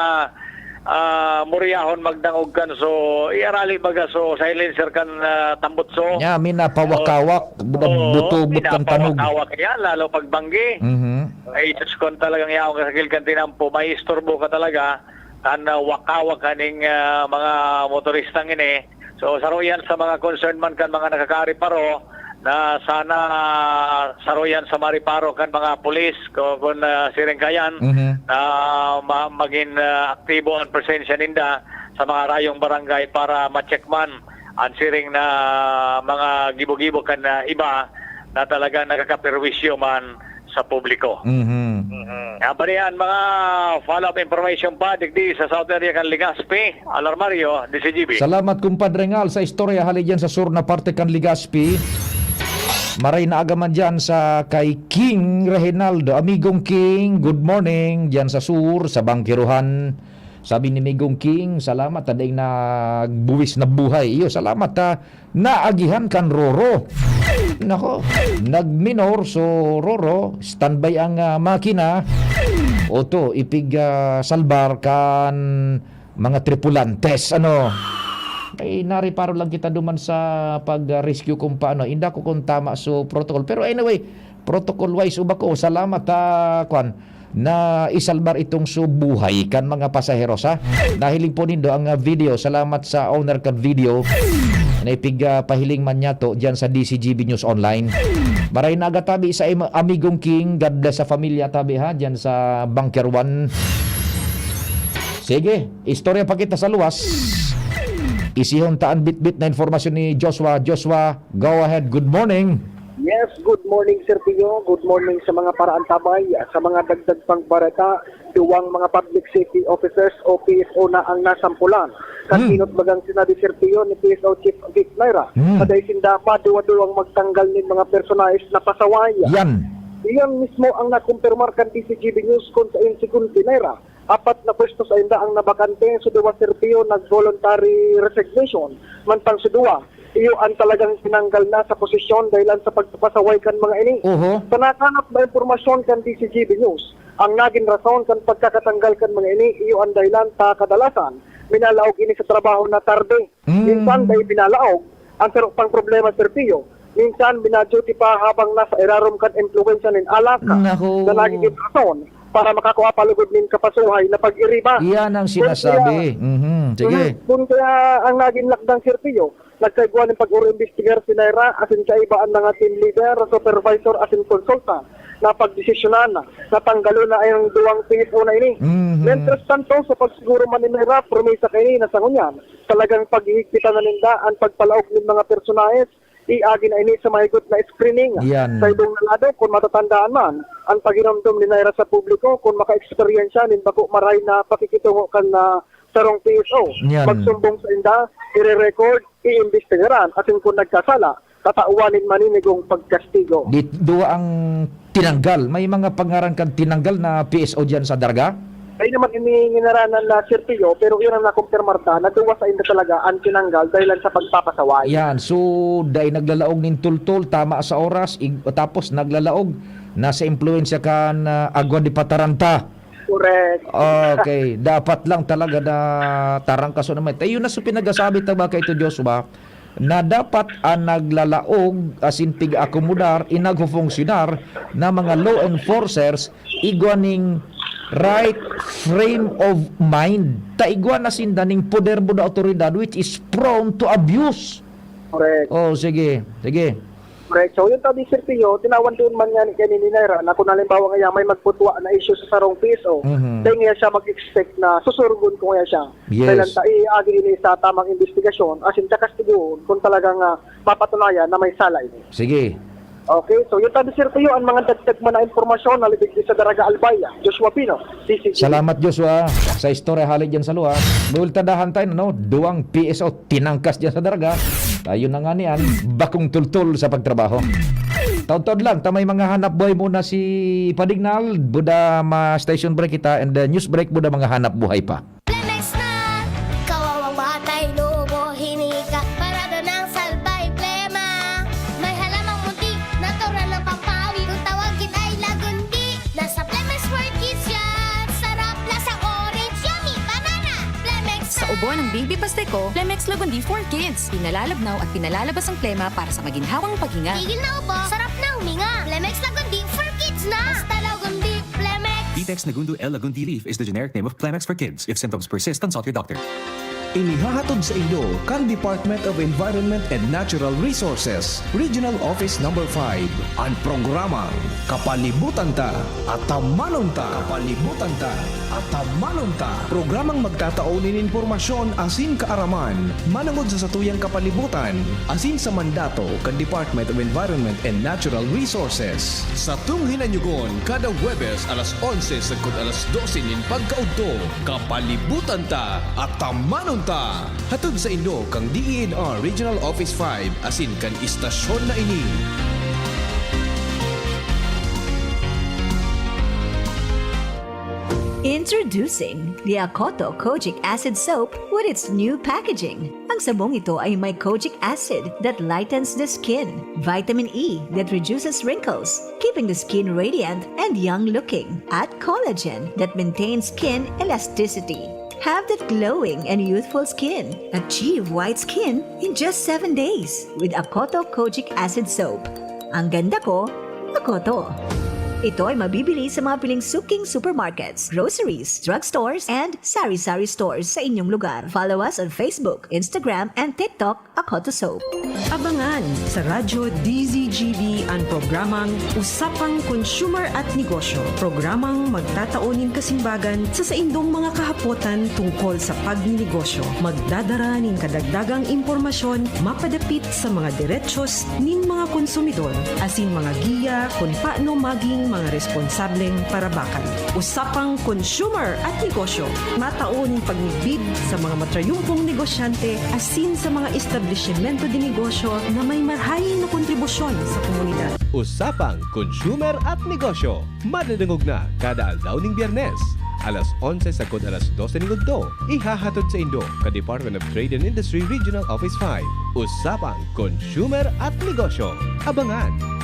ah, muriyahon magdangog kan. So, iarali baga, so, silencer kan, ah, tambutso. Nya, minapawakawak, Oo. buto-, Oo, butubot kan tanog. minapawakawak yan, lalo pag banggi. Mhm. Ay, sus, kung talagang yaon ka sa kilid kan tinampo, may isturbo ka talaga, kan, ah, wakawak kaning, ah, mga motoristang ini. So, saro yan sa mga concern man kan mga nakakaari paro, na sana, ah, saro yan sa mariparo kan mga pulis, ko-, kun, ah, siring kayan, Mhm. na ma-, magin, ah, aktibo an presensya ninda sa mga rayong barangay para ma-check man an siring na mga gibo-gibo kan, ah, iba na talagang nakakaperwisyo man sa publiko. Mhm. Mhm. Yan pa rin yan, mga follow-up information pa, digdi sa South Area kan Legazpi, Alarmario, D C G B. Salamat, Kumpadre Ngal, sa istorya hali dyan sa sur na parte kan Legazpi. Maray na aga man dyan sa kay King Reginaldo. Amigong King, good morning. Dyan sa sur, sa Bangkiruhan. Sabi ni Migong King, "Salamat, ta daing nagbuwis na buhay." Iyo, salamat, ta naagihan kan Roro. Nako, nagminor. So, Roro, standby ang, ah, makina. Oto, ipig, ah, salbar kan mga tripulantes, ano. Ay, nariparo lang kita duman sa pag, ah, rescue kung paano. Inda ko kung tama so protocol. Pero anyway, protocol wise, uba ko, salamat, ah, kwan, na isalbar itong so buhay kan mga pasaheros, ha. Nahiling po nindo ang, ah, video. Salamat sa owner kan video. Naipig, ah, pahiling man niya to dyan sa D C G B News Online. Maray na aga tabi sa im-, amigong King. God bless sa familia tabi, ha, dyan sa Bunker One. Sige, istorya pa kita sa luwas. Isihon ta an bitbit na informasyon ni Joshua. Joshua, go ahead. Good morning. Yes, good morning, Sir Pio. Good morning sa mga paraantabay. Sa mga dagdag pang bareta, duwang mga public safety officers o P S O na ang nasampulan. Kan Hmm. inot bagang sinabi, Sir Pio, ni P S O Chief Vic Naira, Hmm. na dai sinda maduwa-duwang magtanggal nin mga personahes na pasaway. Yan. Iyan mismo ang nakumpirmar kan D C G B News kun sain, segun ki Naira, apat na pwesto sainda ang nabakante, sa duwa, Sir Pio, nag-voluntary resignation, mantang sa duwa, iyo ang talagang tinanggal na sa posisyon dahilan sa pagpapasaway kan mga ini. Oho. Sa nakanap na impormasyon kan D C G B News, ang nagin rason kan pagkakatanggal kan mga ini, iyo ang dahilan ta kadalasan minalaog ini sa trabaho na tarde. Mm. Minsan dai minalaog. Ang saro pang problema, Sir Pio, minsan mina-duty pa habang nasa irarom kan impluwensya nin alak Naku. na nagigin rason para makakua pa lugod nin kapasuhay na pag-iriba. Iyan ang Kun sinasabi. kaya, Mhm. Sige. mhm, kun kaya ang nagin lakdang, Sir Pio, nagkaigwa nin pag-oro-imbestigar si Naira asin kaiba an mga team leader, supervisor asin consultant na pagdesisyonan na tanggalon na ang duwang P S O na ini. Mhm. Mientras tanto, sa pagsiguro man ni Naira, promesa kaini na sa ngunyan, talagang paghihigpitan na ninda an pagpalaog nin mga personahes, iagi na ini sa mahigot na screening. Yan. Sa ibong na lado, kun matatandaan man, ang paghinumdom ni Naira sa publiko, kun maka-eksperyensya nin bako maray na pakikitungo kan, ah, sarong P S O. Yan. Magsumbong sainda, ire-record, iimbestigaran, asin kun nagkasala, tatawan nin maninigong pagkastigo. Di, duwa ang tinanggal. May mga pangaran kan tinanggal na P S O diyan sa Daraga? Ay naman ini nginaranan na Sir Pio, pero iyan ang nakumpirmar ta na duwa sainda talaga ang tinanggal dahilan sa pagpapasaway. Yan. So, dai naglalaog nin tultol, tama sa oras, ig-, tapos naglalaog, nasa impluwensya kan, ah, Agua de Pataranta. Correct. Okay. Dapat lang talaga na tarangkaso naman. Tayo na sa pinagasabi ta ba kay ito, Joshua? na dapat an naglalaog asin pig-akomodar i nagfufunksyonar na mga law enforcers igwa ning right frame of mind. Ta igwa na sinda ning poder buda awtoridad which is prone to abuse. Correct. Oh, sige. Sige. Correct. So, yun tabi, Sir Pio, tinawan doon man nga ni Kenny Ninera na kung halimbawa nga may magputwa na issue sa sarong P S O, Mhm. dahil nga siya mag-expect na susurugon ko nga siya. Yes. Kailan ta iagi ini sa tamang investigasyon, asin kakastigoon kung talagang ah, mapatunayan na may sala ini. Sige. Okay, so yun tabi, Sir Pio, ang mga dagdag man na impormasyon na libig sa Daraga Albay, Joshua Pino, D C G. Salamat, Joshua, sa istorya hali dyan sa luha. Buweltadahan tayo, no? Duwang P S O tinangkas dyan sa Daraga. Tayo na nga niyan, bakong tultol sa pagtrabaho. Taod-taod lang, ta may mga hanap buhay muna si Padignal, buda ma station break kita, and the news break, buda mga hanap buhay pa. Plemex na! Kawawang batay, lobo, hinika. Parada ng salbay, plema. May halamang munti, natural ng pampawi. Kung tawagin ay lagundi, nasa Plemex for Kids yan. Sarap, lasang orange, yummy, banana. Plemex Sa na! ubo ng baby Pasteco, Plemex Lagundi for Kids. Pinalalabnaw at pinalalabas ang plema para sa maginhawang paghinga. Tigil na ubo, sarap na huminga. Plemex Lagundi for Kids na! Basta Lagundi, Plemex! Ditex Nagundu L Lagundi leaf is the generic name of Plemex for kids. If symptoms persist, consult your doctor. Inihahatod sa inyo kan Department of Environment and Natural Resources, Regional Office Number five, an programang Kapalibutan Ta, Atamanon Ta. Kapalibutan Ta, Atamanon Ta. Programang magtatao nin impormasyon asin kaaraman manongod sa satuyang kapalibutan asin sa mandato kan Department of Environment and Natural Resources. Satong hinanyugon kada Huwebes alas onse sagkod alas dose nin pagkaudto. Kapalibutan Ta, Atamanon Ta! Hatod sa inyo kan D E N R Regional Office five asin kan istasyon na ini. Introducing the Akoto Kojic Acid Soap with its new packaging. Ang sabong ito ay may kojic acid that lightens the skin, vitamin E that reduces wrinkles, keeping the skin radiant and young looking, at collagen that maintains skin elasticity. Have that glowing and youthful skin. Achieve white skin in just seven days with Akoto Kojic Acid Soap. Ang ganda ko, Akoto. Ito ay mabibili sa mga piling suking supermarkets, groceries, drugstores, and sari-sari stores sa inyong lugar. Follow us on Facebook, Instagram, and TikTok, Akoto Soap. Abangan sa Radyo D Z G B an programang Usapang Consumer at Negosyo. Programang magtatao nin kasimbagan sa saindong mga kahapotan tungkol sa pagninegosyo. Magdadara nin kadagdagang impormasyon mapadapit sa mga derechos nin mga konsumidor asin mga giya kun paano maging mga responsableng parabakan. Usapang Consumer at Negosyo, matao nin pagmidbid sa mga matrayumpong negosyante asin sa mga establisimento de negosyo na may marhay na kontribusyon sa komunidad. Usapang Consumer at Negosyo, madadangog na kada aldaw ning Biyernes, alas onse sagkod alas dose ning udto. Ihahatod sa indo ka Department of Trade and Industry Regional Office five. Usapang Consumer at Negosyo. Abangan!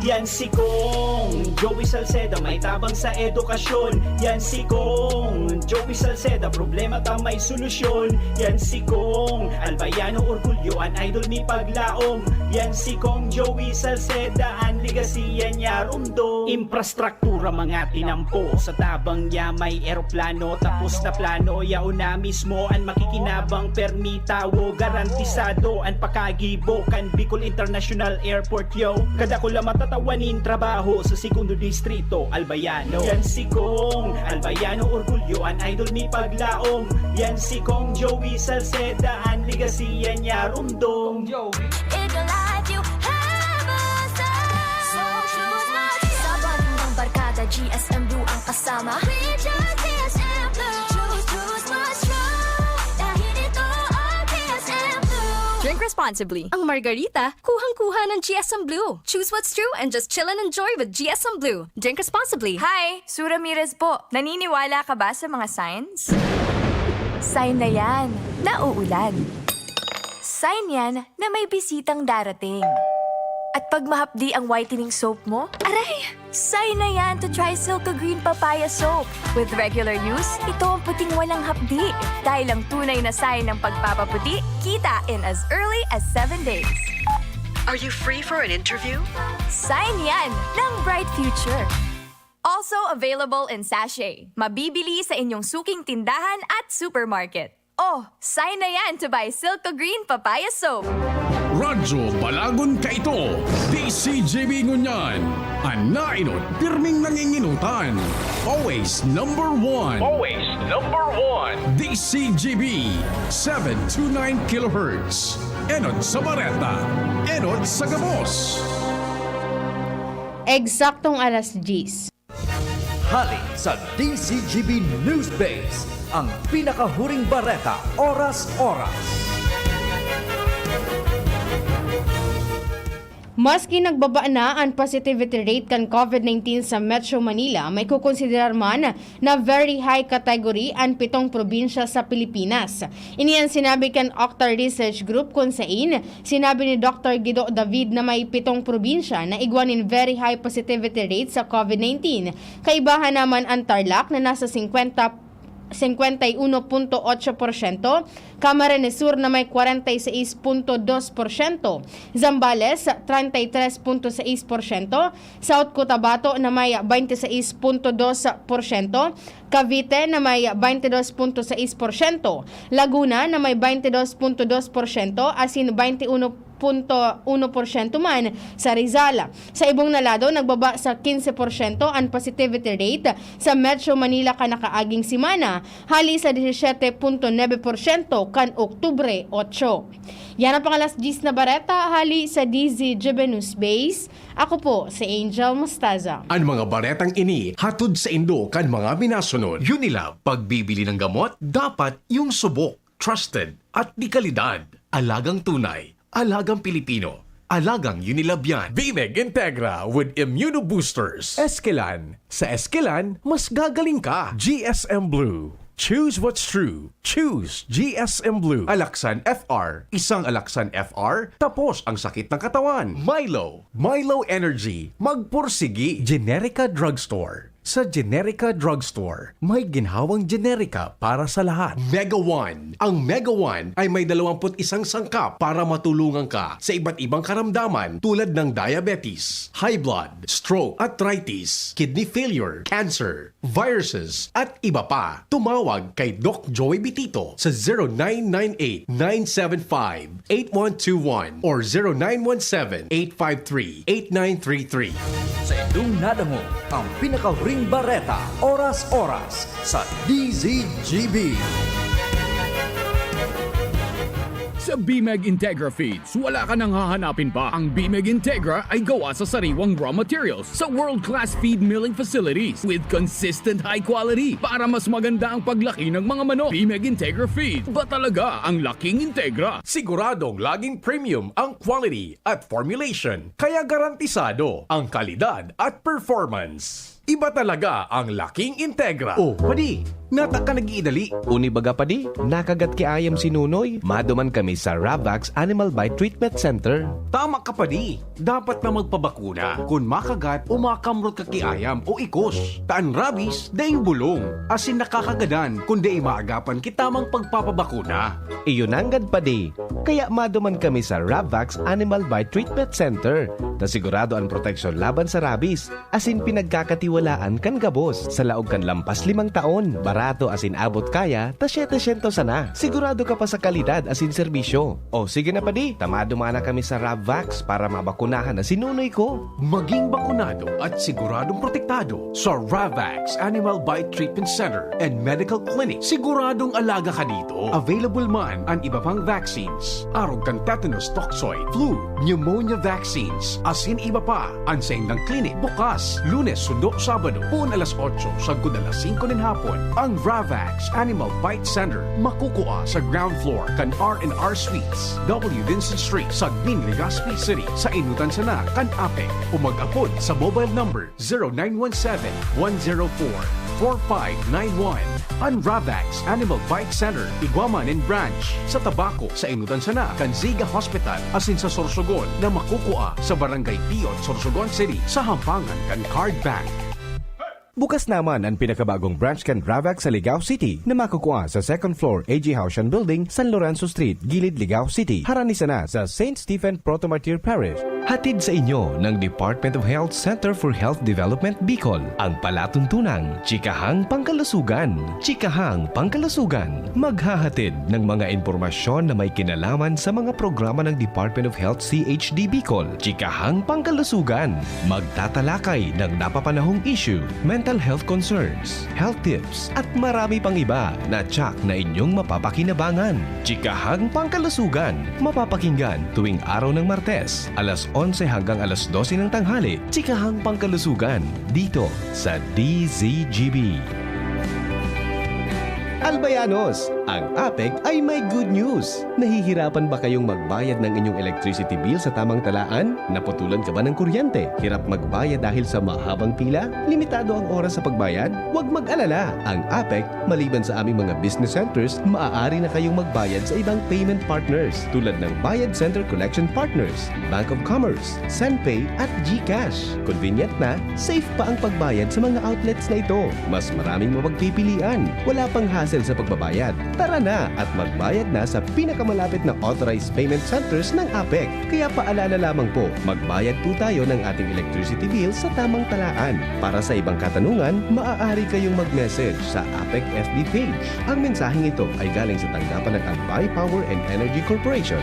Yan si Kong Joey Salceda, may tabang sa edukasyon. Yan si Kong Joey Salceda, problema ta may solusyon. Yan si Kong Albayano Orgulyo, an idol mi paglaom. Yan si Kong Joey Salceda, an legacy yan niya rumdom. Infrastruktura mga tinampo, sa tabang niya may eroplano. Tapos na plano, yaon na mismo an makikinabang. Permi tawo, garantisado an pakagibo kan Bicol International Airport, yo. Kadakula matatawan nin trabaho sa Segundo Distrito, Albayano. Yan si Kong Albayano Orgulyo, an idol mi paglaom. Yan si Kong Joey Salceda, an legacy yan niya rumdom. In your life you have a star. So choose my Sabon ng barkada, G S M Blue ang kasama. We choose G S M Blue. Choose, choose my strong. Dahil ito ang G S M Blue. Drink responsibly. Ang margarita, kuhang-kuha ng G S M Blue. Choose what's true and just chill and enjoy with G S M Blue. Drink responsibly. Hi! Sue Ramirez po. Naniniwala ka ba sa mga signs? Sign na yan na uulan. Sign yan na may bisitang darating. At pag mahapdi ang whitening soap mo, aray! Sign na yan to try Silka Green Papaya Soap. With regular use, ito ang puting walang hapdi. Dahil ang tunay na sign ng pagpapaputi, kita in as early as seven days. Are you free for an interview? Sign yan ng Bright Future. Also available in sachet. Mabibili sa inyong suking tindahan at supermarket. Oh, sign na yan to buy Silka Green Papaya Soap. Radyo Balagon kaito, D C G B ngunyan. An nainot, pirming nanginginutan. Always number one. Always number one. D C G B, seven two nine kilohertz. Enot sa bareta, enot sa gabos. Eksaktong alas diyes. Hali sa D C G B News Base, ang pinakahuring bareta, oras-oras. Maski nagbaba na an positivity rate kan COVID nineteen sa Metro Manila, may kukonsiderar man na very high category an pitong probinsya sa Pilipinas. Ini an sinabi kan Octa Research Group, kun sain sinabi ni Doktor Guido David na may pitong probinsya na igwa nin very high positivity rate sa COVID nineteen. Kaibahan naman an Tarlac na nasa singkwenta, singkwenta y uno punto otso porsyento, Camarines Sur na may kwarenta y sais punto dos porsyento, Zambales, treinta y tres punto seis porsyento, South Cotabato na may baynte sais punto dos porsyento, Cavite na may baynte dos punto seis porsyento, Laguna na may baynte dos punto dos porsyento asin baynte uno punto uno porsyento man sa Rizal. Sa ibong na lado, nagbaba sa kinse porsyento an positivity rate sa Metro Manila kan nakaaging semana, hali sa disisiete punto nuebe porsyento kan Oktubre otso. Yan ang pangalas diyes na bareta hali sa D Z G B News Base. Ako po si Angel Mostaza. An mga baretang ini hatod saindo kan mga minasunod. Unilab, pagbibili ng gamot, dapat yung subok, trusted, at de kalidad. Alagang tunay, alagang Pilipino, alagang Unilab yan. Bimeg Integra with Immunoboosters. Eskelan. Sa Eskelan, mas gagaling ka. G S M Blue. Choose what's true. Choose G S M Blue. Alaxan F R. Isang Alaxan F R, tapos ang sakit ng katawan. Milo. Milo Energy. Magpursigi. Generica Drugstore. Sa Generica Drugstore, may ginhawang generika para sa lahat. Mega One. Ang Mega One ay may dalawampu't isang sangkap para matulungan ka sa iba't ibang karamdaman tulad ng diabetes, high blood, stroke, arthritis, kidney failure, cancer, viruses, at iba pa. Tumawag kay Doc Joey Bitito sa zero nine nine eight, nine seven five, eight one two one or zero nine one seven, eight five three, eight nine three three. Sa indong nadangog ang pinakahuring bareta, oras-oras sa D Z G B. Sa Bimeg Integra Feeds, wala ka nang hahanapin pa. Ang Bimeg Integra ay gawa sa sariwang raw materials sa world-class feed milling facilities with consistent high quality para mas maganda ang paglaki ng mga manok. Bimeg Integra Feeds, ba talaga ang laking Integra? Siguradong laging premium ang quality at formulation, kaya garantisado ang kalidad at performance. Iba talaga ang laking Integra. Oh, padi, nata ka nag-iidali. Uni baga padi, nakagat ki ayam si Nunoy. Maduman kami sa Ravax Animal Bite Treatment Center. Tama ka padi, dapat na magpabakuna kun makagat o makamrot ka ki ayam o ikos. Ta an rabies, daing bulong, asin nakakagadan kun dai maagapan ki tamang pagpapabakuna. Iyo nanggad padi, kaya maduman kami sa Ravax Animal Bite Treatment Center, ta sigurado an proteksyon laban sa rabies, asin pinagkakatiwalaan kan gabos. Sa laog kan lampas limang taon, barato asin abot kaya ta setecientos sana. Sigurado ka pa sa kalidad asin serbisyo. O sige na padi, ta maduman na kami sa Ravax para mabakunahan na si Nunoy ko. Maging bakunado at siguradong protektado sa Ravax Animal Bite Treatment Center and Medical Clinic. Siguradong alaga ka dito. Available man an iba pang vaccines, arog kan tetanus toxoid, flu, pneumonia vaccines, asin iba pa. An saindang clinic bukas Lunes sundo Sabado, poon alas otso sagkod alas singko nin hapon. Ang Ravax Animal Bite Center makukua sa ground floor kan R and R Suites, W Vincent Street, Sagmin, Legazpi City, sa Inutan sana kan APEC, o mag-apod sa mobile number zero nine one seven, one zero four, four five nine one. An Ravax Animal Bite Center igwa man nin branch sa Tabaco, sa Inotan sana kan Ziga Hospital, asin sa Sorsogon na makukua sa Barangay Piyot, Sorsogon City, sa hampangan kan Card Bank. Bukas naman an pinakabagong branch kan Ravax sa Ligao City na makukua sa second floor A G Haushan Building, San Lorenzo Street, Gilid, Ligao City, harani sana sa Saint Stephen Protomartyr Parish. Hatid sa inyo ng Department of Health Center for Health Development Bicol, ang palatuntunang Chikahang Pangkalusugan. Chikahang Pangkalusugan, maghahatid ng mga impormasyon na may kinalaman sa mga programa ng Department of Health C H D Bicol. Chikahang Pangkalusugan, magtatalakay ng napapanahong issue, mental health concerns, health tips, at marami pang iba na tiyak na inyong mapapakinabangan. Chikahang Pangkalusugan, mapapakinggan tuwing araw ng Martes, alas onse hanggang alas dose ng tanghali. Chikahang Pangkalusugan, dito sa D Z G B. Albayanos, ang APEC ay may good news! Nahihirapan ba kayong magbayad ng inyong electricity bill sa tamang talaan? Naputulan ka ba ng kuryente? Hirap magbayad dahil sa mahabang pila? Limitado ang oras sa pagbayad? Huwag mag-alala! Ang APEC, maliban sa aming mga business centers, maaari na kayong magbayad sa ibang payment partners tulad ng Bayad Center Collection Partners, Bank of Commerce, Senpay at GCash. Convenient na, safe pa ang pagbayad sa mga outlets na ito. Mas maraming mapagpipilian. Wala pang hassle sa pagbabayad. Tara na at magbayad na sa pinakamalapit na authorized payment centers ng APEC. Kaya paalala lamang po, magbayad po tayo ng ating electricity bill sa tamang talaan. Para sa ibang katanungan, maaari kayong mag-message sa APEC F B page. Ang mensaheng ito ay galing sa tanggapan ng Albay Power and Energy Corporation.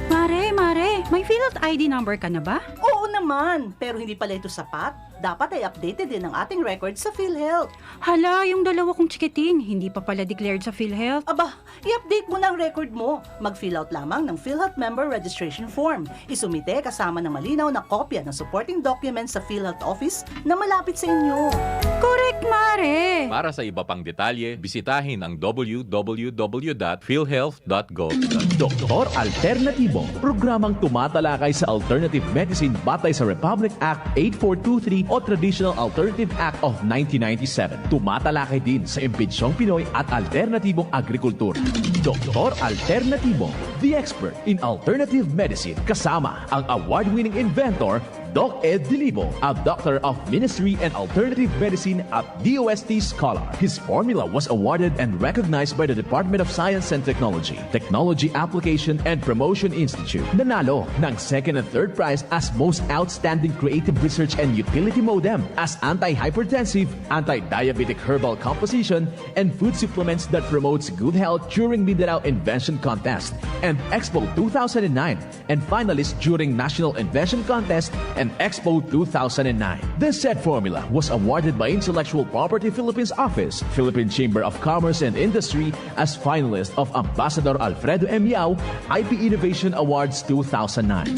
Mare, Mare, may PhilHealth I D number ka na ba? Oo naman, pero hindi pala ito sapat. Dapat ay updated din ang ating record sa PhilHealth. Hala, yung dalawa kong chikiting, hindi pa pala declared sa PhilHealth. Aba, i-update mo na ang record mo. Mag-fill out lamang ng PhilHealth Member Registration Form. Isumite kasama ng malinaw na kopya ng supporting documents sa PhilHealth Office na malapit sa inyo. Correct, Mare! Para sa iba pang detalye, bisitahin ang w w w dot philhealth dot gov dot ph. Doktor Alternatibo, programang tumatalakay sa alternative medicine batay sa Republic Act eight four two three o Traditional Alternative Act of nineteen ninety-seven. Tumatalakay din sa imbensyong Pinoy at alternatibong agrikultura. Doktor Alternatibo, the expert in alternative medicine, kasama ang award-winning inventor Doc Ed Dilibo, a Doctor of Ministry and Alternative Medicine at D O S T scholar. His formula was awarded and recognized by the Department of Science and Technology, Technology Application and Promotion Institute. Nanalo ng second and third prize as Most Outstanding Creative Research and Utility Modem as anti-hypertensive, anti-diabetic herbal composition, and food supplements that promotes good health during Mindanao Invention Contest and Expo two thousand nine and finalist during National Invention Contest and Expo two thousand nine. This said formula was awarded by Intellectual Property Philippines Office, Philippine Chamber of Commerce and Industry as finalist of Ambassador Alfredo M. Yao I P Innovation Awards two thousand nine.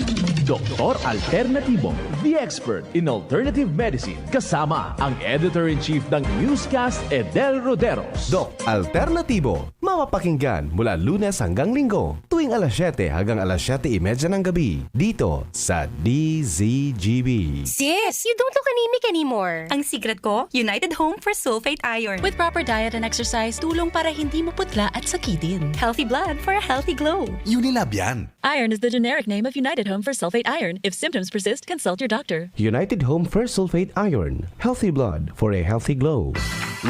Doktor Alternatibo, the expert in alternative medicine, kasama ang editor-in-chief ng newscast, Edel Roderos. Doc Alternatibo, mapapakinggan mula Lunes hanggang Linggo, tuwing alas siyete hanggang alas siyete y media ng gabi, dito sa D Z G B. Sis, you don't look anemic anymore. Ang secret ko, United Home for Sulfate Iron. With proper diet and exercise, tulong para hindi maputla at sakitin. Healthy blood for a healthy glow. Unilab yan. Iron is the generic name of United Home for Sulfate Iron. If symptoms persist, consult your doctor. United Home Fersulfate Iron. Healthy blood for a healthy glow.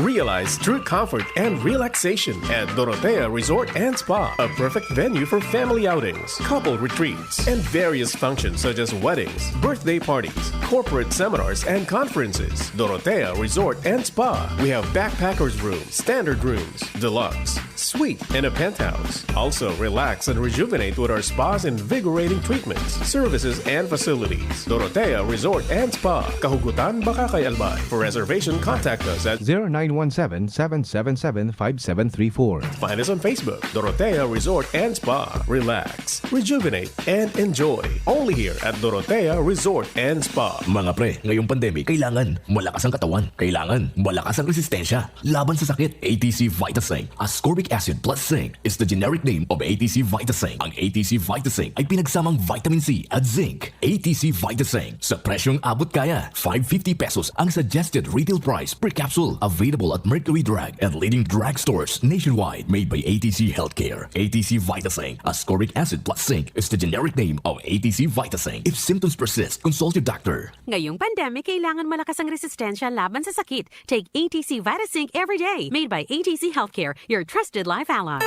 Realize true comfort and relaxation at Dorotea Resort and Spa, a perfect venue for family outings, couple retreats, and various functions such as weddings, birthday parties, corporate seminars, and conferences. Dorotea Resort and Spa. We have backpackers room, standard rooms, deluxe, suite, and a penthouse. Also, relax and rejuvenate with our spa's invigorating treatments, services, and facilities. Dorotea Resort and Spa, Kahugutan, Bacacay, Albay. For reservation, contact us at zero nine one seven, seven seven seven, five seven three four. Find us on Facebook, Dorotea Resort and Spa. Relax, rejuvenate, and enjoy. Only here at Dorotea Resort and Spa. Mga pre, ngayong pandemic, kailangan malakas ang katawan. Kailangan malakas ang resistensya laban sa sakit. A T C Vitasync ascorbic Acid plus zinc is the generic name of A T C Vitasync. Ang A T C Vitasync ay pinagsamang vitamin C at zinc. A T C Vitasync, sa presyong abot kaya, five fifty pesos ang suggested retail price per capsule. Available at Mercury Drug and leading drugstores nationwide. Made by A T C Healthcare. A T C Vitasync, ascorbic acid plus zinc, is the generic name of A T C Vitasync. If symptoms persist, consult your doctor. Ngayong pandemic, kailangan malakas ang resistensya laban sa sakit. Take A T C Vitasync every day. Made by A T C Healthcare, your trusted life ally.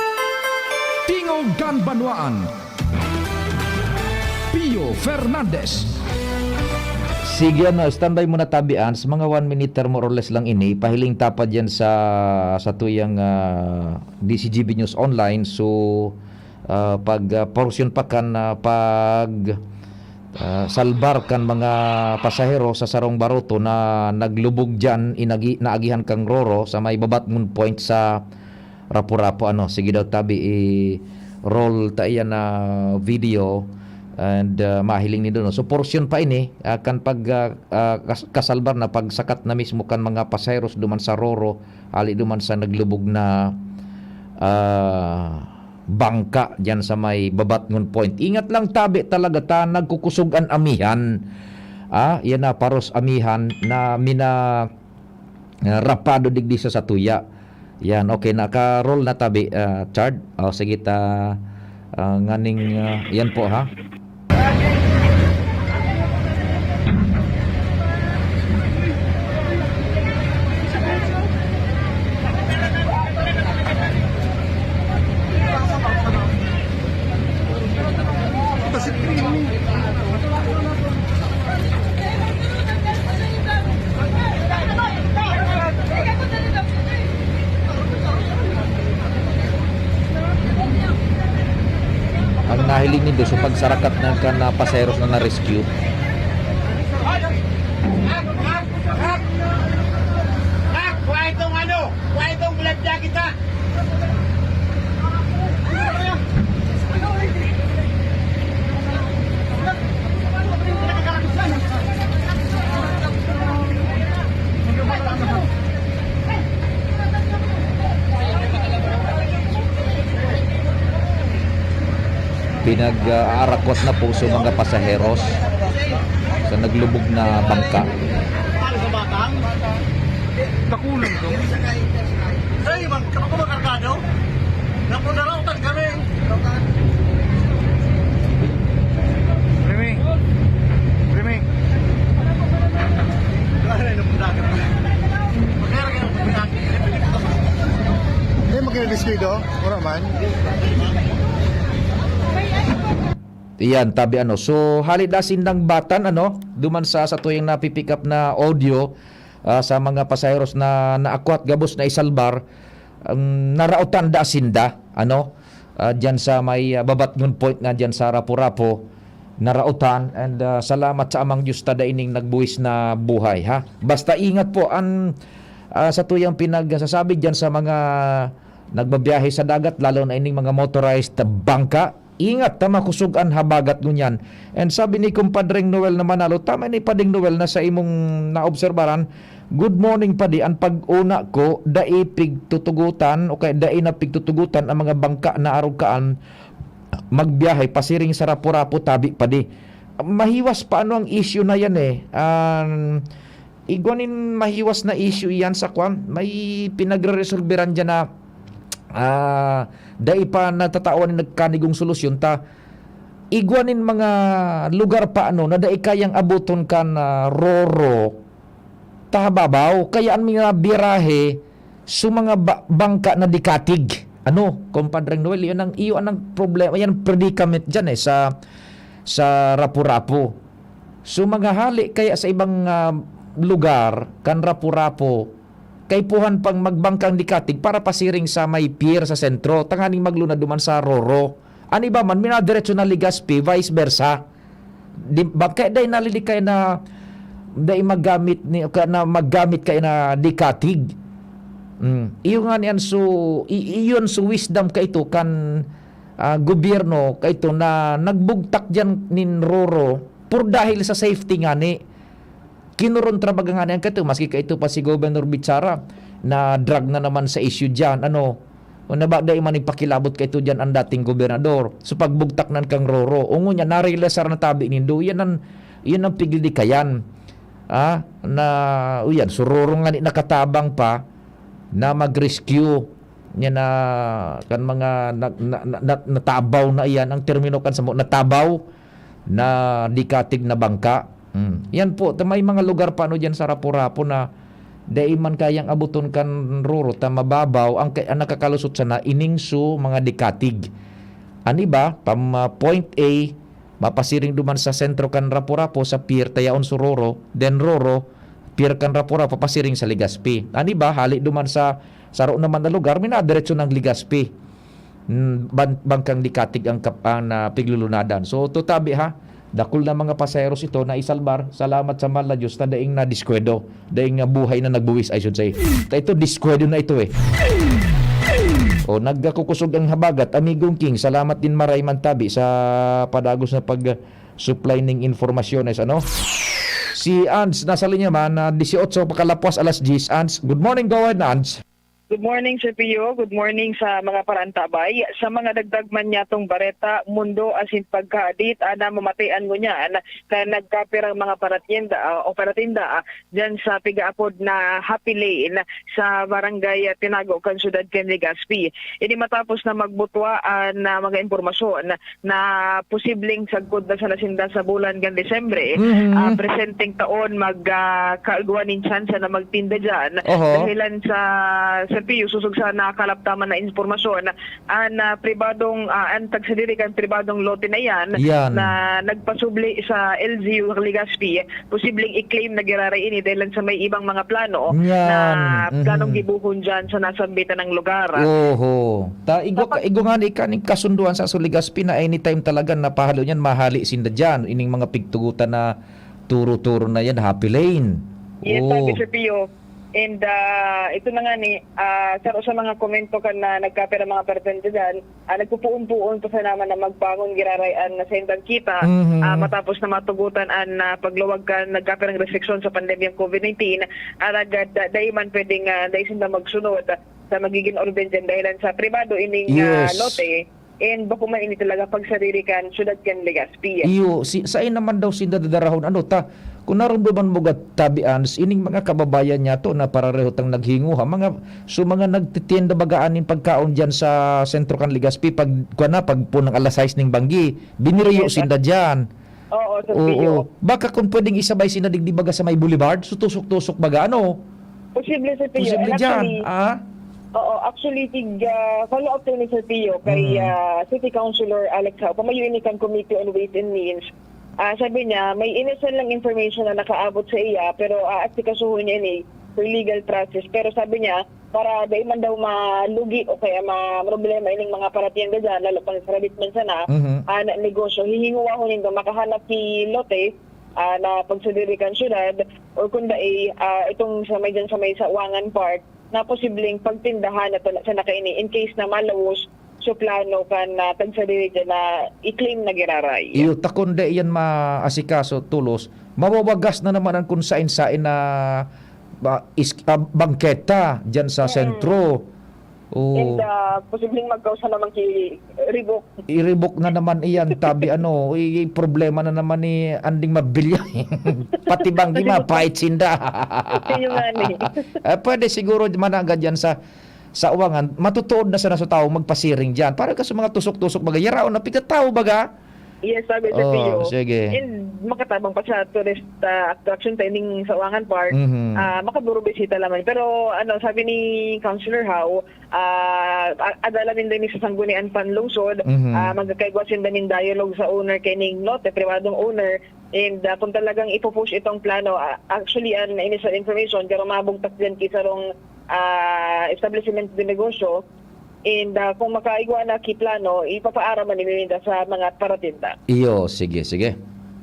Tingog kan Banwaan, Pio Fernandez. Sige, ano, standby muna tabi, an. Sa mga one minute, more or less lang ini, pahiling tapad yan sa, sa tuyang, ah, D C G B News Online. So, ah, pag, ah, portion pa kan, ah, pag, ah, salbar kan mga pasahero sa sarong baruto na naglubog diyan, inagi-, naagihan kang Roro sa may babatngon point sa Rapu-Rapu, ano. Sige daw, tabi, i-roll ta iyan na video and, ah, mahiling nindo, no? So, portion pa ini, ah, kan pag, ah, ah, kas-, kasalbar na pagsakat na mismo kan mga pasaheros duman sa Roro, hali duman sa naglubog na, ah, bangka diyan sa may babatngon point. Ingat lang tabi talaga ta nagkukusog an amihan. Ah, yan na, paros amihan na mina-, ah, rapado digdi sa satuya. Yan, okay, naka-roll na tabi, ah, Chard. O, sige ta, ah, nganing, ah, yan po, ha. Ang nahiling nindo, so pagsarakat na kan, ah, pasaheros na na-rescue. Kuha itong ano, kuha itong life jacket, ha? Pinag-aarakwat na po sa mga pasaheros sa naglubog na bangka. Ano sa batang? Nakulong to. Ay, mag-, ako ba kargado? Napunaraw, tan kami. Priming. Priming. Hindi, magkinabiskido. Wala man. Iyan, tabi ano. So, hali da sindang batan, ano, duman sa, sa tuyang napipick up na audio, ah, sa mga pasaheros na naakwat gabos na isalbar, um, naraotan da sinda, ano, ah, diyan sa may, ah, babatngon point na diyan sa Rapu-Rapu, naraotan, and, ah, salamat sa Amang Diyos ta dai ning nagbuwis na buhay, ha. Basta ingat po an, ah, sa tuyang pinagsasabi diyan sa mga nagbabiyahe sa dagat, lalo na ining mga motorized bangka. Ingat ta makusog an habagat ngunyan. And sabi ni Kumpadreng Noel na Manalo, tama ni Pading Noel na sa imong naobserbaran, good morning, Padi. An pag-una ko, dai pigtutugotan o kaya dai na pigtutugotan ang mga bangka na arog kaan magbiyahe pasiring sa Rapu-Rapu, tabi, Padi. Mahiwas pa ano ang issue na yan eh. Um, igwa nin mahiwas na issue iyan sa kwan. May pinagreresolveran dyan na, ah, dai pa natatawan ni nagkanigong solusyon ta. Igwa nin mga lugar pa ano na dai kayang aboton kan, ah, Roro ta hababaw. Kaya an mga birahe sa mga ba-, bangka na dikatig. Ano, Compadre Noel, iyon ang, iyon ang problema, yan predicament dyan eh, sa, sa Rapu-Rapu. So, mga hali kaya sa ibang, ah, lugar, kan Rapu-Rapu, kaipuhan pang magbangkang dikatig para pasiring sa may pier sa sentro, tanganing maglunad duman sa Roro. An iba man, minadiretso na Legazpi, vice versa. Di ba, kaya dai nalilikay na dai magamit ni, ka, na maggamit kaya na dikatig. Mm. Iyo nga niyan, so, i-, iyon, so wisdom ka ito kan, ah, gobyerno ka ito na nagbugtak diyan nin Roro por dahil sa safety nga ni. Kinuruntra baga nga niyan ka ito, maski ka ito pa si Governor Bichara na drag na naman sa issue diyan. Ano, O na ba, dai man ipakilabot kaito diyan ang dating gobernador. So, pagbugtak nan kang Roro, o ngunyan, narelasar na tabi nindo, yan ang, yan ang pigli di kayan. Ah, na, o yan, so Roro nga ni nakatabang pa na mag-rescue niya na kan mga na, na, na, na, natabaw na iyan, ang termino kan samo, natabaw na dikatig na bangka. Hmm. Yan po, ta may mga lugar pa ano diyan sa Rapu-Rapu na dai man kayang abuton kan Roro ta mababaw ang, ang nakakalusot sana ining su mga dikatig. An iba, pam, ah, point A, mapasiring duman sa sentro kan Rapu-Rapu sa pier ta yaon su Roro, then Roro, pier kan Rapu-Rapu, papasiring sa Legazpi. An iba, hali duman sa saro naman na lugar, minadiretso ng Legazpi. Hmm, ban-, bangkang dikatig ang kap-, ang, ah, piglulunadan. So, to tabi ha, dakul na mga pasaheros ito na isalbar. Salamat sa mahal na Diyos na daing na diskuedo. Daing nga buhay na nagbuwis, I should say. Ta ito, diskuedo na ito eh. O, nagkakukusog ang habagat. Amigong King, salamat din maray man tabi sa padagos na pag-supply ning informasyones, ano? Si Ans, nasa linya man, na dieciocho pakalapwas alas diyes. Ans, good morning, go ahead, Ans. Good morning, Sir Pio. Good morning sa mga parantabay. Sa mga dagdag man niyatong bareta, mundo asin pagkahadit, ana, mamatean ngunyan na nagkapirang mga paratyenda, ah, o paratinda, ah, dyan sa pigaapod na Happy Lane sa Barangay, ah, Tinago kan siyudad kan Legazpi. Ini matapos na magbutwa an, ah, mga impormasyon na posibleng sagkod na sana sinda sa bulan kan Disyembre, Mhm. ah, presenteng taon mag, ah, kaagwa nin tsansa na magtinda diyan. Oho. Dahilan sa, Sir Pio, sosog sa nakalaptaman na impormasyon, an, ah, pribadong, ah, an tagsadiri kan pribadong lote na iyan Yan. na nagpasubli sa L G U Legazpi, posibleng i-claim na giraray ini dahilan sa may ibang mga plano Yan. na planong Mhm. gibohon diyan sa nasambitan ng lugar. Oho. Ta igwa, Dapat igwa nga ni kaning kasunduan sa Legazpi na anytime talaga na pahalo niyan, mahali sinda diyan. Ining mga pigtugutan na turo-turo na yan, Happy Lane. Yes, Oo. sabi, Sir Pio. And, ah, ito na nga ni, ah, saro sa mga komento kan na nagkapira mga perpentidad, ah, nagpupuon-puon pa sana man na magbangon giraray an saindang kita, Mhm. ah, matapos na matugutan an, ah, pagluwag kan nagkapirang restriksyon sa pandemyang covid nineteen, alagad, ah, dai man pwedeng, ah, dai sinda magsunod sa magiging orden diyan dahilan sa pribado ining, ah, Yes. lote. And bako man ini talaga pagsadiri kan siyudad kan Legazpi. Iyo, si, saen naman daw sinda dadarahon, ano ta, kung narumduman mo gad, tabi Ans, ining mga kababayan niyato na pareho tang naghinguha, mga, so mga nagtitienda baga nin pagkaon diyan sa sentro kan Legazpi, pag, kuwan na, pag punang alas sais ning banggi, biniriyo Yes, sir. sinda diyan. Oo, Sir Oo. Pio. Baka kung pwedeng isabay sinda digdi baga sa may boulevard, so tusok-tusok baga, ano? Posible, Sir Pio. Posible And diyan, actually, ah? oo, actually, tig, ah, follow up to ni Sir Pio kay, Mm. ah, City Councilor Alex Hao, pamayo ini kan Committee on Ways and Means. Ah, sabi niya, may initial lang information na nakaabot sa iya, pero aasikasuhon niya ini for legal process. Pero sabi niya, para dai man daw malugi o kaya ma-, problema ining mga paratienda dyan, lalo pang sarabit man sana, Mhm. ah, na negosyo, hihinguwahon nindo makahanap ki lote, ah, na pagsadiri kan syudad, or kung dai, ah, itong sa may, dyan sa may Sawangan Park, na posibleng pagtindahan na tala-, sana kaini in case na malawos so plano kan, ah, tagsadiri dyan na i-claim na giraray. Iyo, ta kun dai yan maasikaso tolos, mawawagas na naman ang kun saen-saen na, ba, is-, ah, bangketa dyan sa Mm. sentro. Oo. And, ah, posibleng magkausa naman ki ribok. I-ribok na naman iyan, tabi ano, i-, problema na naman ni anding mabilya. Pati banggi Pati mapait sinda. Kayo nga ni. Ah, pwede siguro managad yan sa, sa uwangan. Matutuod na sana sa tao magpasiring diyan. Para ka sa mga tusok-tusok baga, yaraon na pigataw baga. Yes, sabi sa Oo, Pio. sige. And makatabang pa sa tourist, ah, attraction trending sa Uwangan Park, Mhm. ah, makaburo bisita naman. Pero, ano, sabi ni Councilor Hao, ah, a-, adala ninda ni sa Sanggunian Panlungsod, Mhm. ah, magkakaigwa sinda nin dialogue sa owner kaining lote, pribadong owner. And, ah, kung talagang ipo-push itong plano, ah, actually, an initial information, pero mabugtak din ki sarong, ah, establishment de negosyo, And, ah, kung makaigwa na ki plano, ipapaaram man ninda sa mga paratinda. Iyo, sige, sige.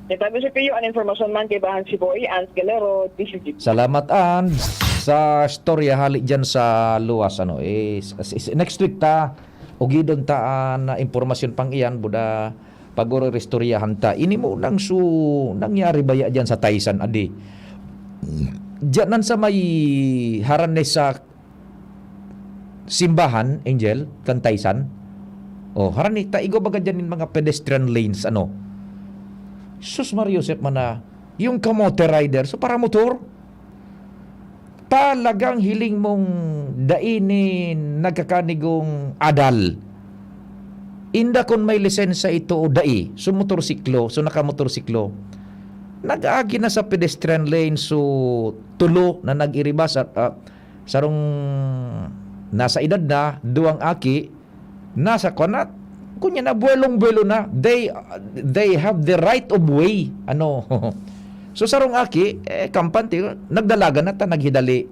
Itabi si Pio, an informasyon man kay Bahan si Boy, Ans Galero, D C G. Salamat, Ans, sa storya hali dyan sa luwas, ano, eh, s-, s-, next week ta, ugidon ta an, ah, impormasyon pang iyan, buda, pag-oro istoryahan ta. Ini mo nang su-, nangyari baya dyan sa Taysan, adi? Dyan nan sa may haranes sa simbahan, Angel, kan Taysan. Oh, harani, ta igwa baga dyan yung mga pedestrian lanes, ano. Sus, Maria Josep, man na, yung kamote rider, so para motor, talagang hiling mong dai ni nagkakanigong adal. Inda kun may lisensya ito o dai, so motorsiklo, so nakamotorsiklo, nag-agi na sa pedestrian lane, so tulo na nag-iriba sa, ah, sarong nasa edad na, duwang aki, nasa kwan na, kunya na, buwelong-buwelo na. They, they have the right of way. Ano? So, sarong aki, eh, kampante, nagdalagan na ta, naghidali.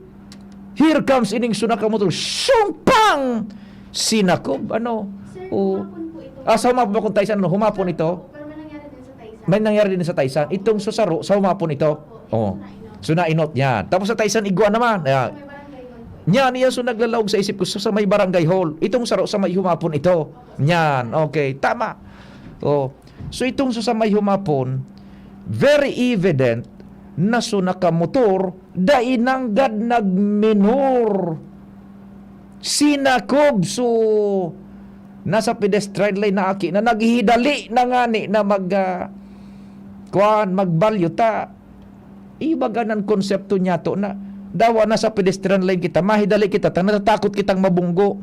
Here comes ining sunaka motor. Sumpang! Sinakob, ano? Sir, Oh. humapon po ito. Ah, sa humapon po kung tayo sa ano, humapon ito. Pero may nangyari din sa Taysan. May nangyari din sa Taysan. Itong susaro, sa humapon ito. Opo, ito Oh. sa Nainot. So, Nainot, yan. Tapos sa Taysan, igwa naman. Yan. Sa may barangay hall po. Yan, yan. So, naglalaog sa isip ko, so, sa may barangay hall. Itong saro, sa may humapon ito. Opo, sir. Yan, okay. Tama. Oh. So, itong so, sa may humapon, very evident na so nakamotor, dai nanggad nagminor. Sinakob so nasa pedestrian lane na aki na naghihidali na ngani na mag, ah, kuwan, magbalyo ta. Iba ganan konsepto niya to na dawa na sa pedestrian lane kita, mahidali kita, ta natatakot kitang mabunggo.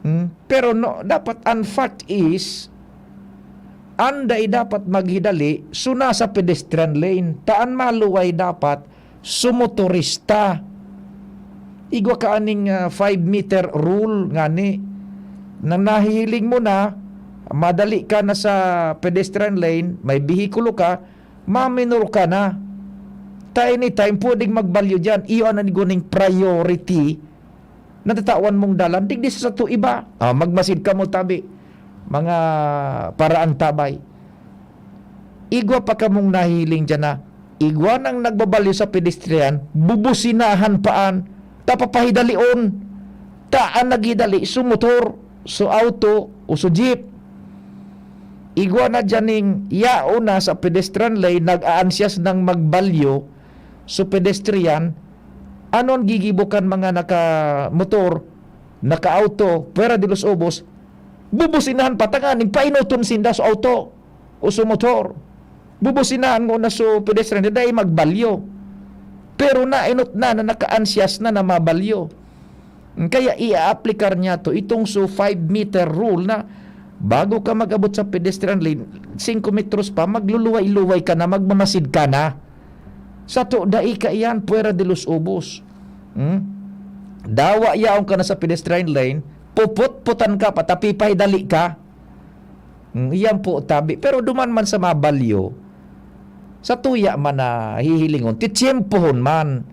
Hmm? Pero no, dapat ang fact is, an dai dapat maghidali, so nasa pedestrian lane. Ta an maluway dapat, so motorista. Igwa ka aning, ah, five meter rule ngani. Na nahihiling mo na, madali ka na sa pedestrian lane, may bihikulo ka, maminor ka na. Ta anytime, pwedeng magbalyo dyan. Iyo an nanigo ning priority na tatawan mong dalan. Digdi sa sato iba. Ah, magmasid kamo tabi. Mga paraang tabay. Igwa pa kamong nahihiling dyan na igwa nang nagbabalyo sa pedestrian, bubusinahan paan, ta papahidalion. Ta an naghidali, so motor, so auto, o so jeep. Igwa na dyan ning yaon na sa pedestrian lane, nag-aansyas nang magbalyo, so pedestrian, ano an gigibo kan mga naka-motor, naka-auto, puwera de los ubos, bubusinahan pa tanganing painoton sinda sa auto o sa motor. Bubusinahan ngona so pedestrian na dai magbalyo. Pero nainot na, na nakaansyas na na mabalyo. Kaya i-aaplikar niya to, itong so five meter rule na bago ka mag-abot sa pedestrian lane, singko metros pa, magluluway-luway ka na, magmamasid ka na. Sato, dai kaiyan, puwera de los ubos. Hmm? Dawa yaon ka na sa pedestrian lane, puputputan ka pa, ta pipahidali ka. Hmm, iyan po, tabi. Pero duman man sa mabalyo, sa tuya man na hihilingon, titiyempohon man.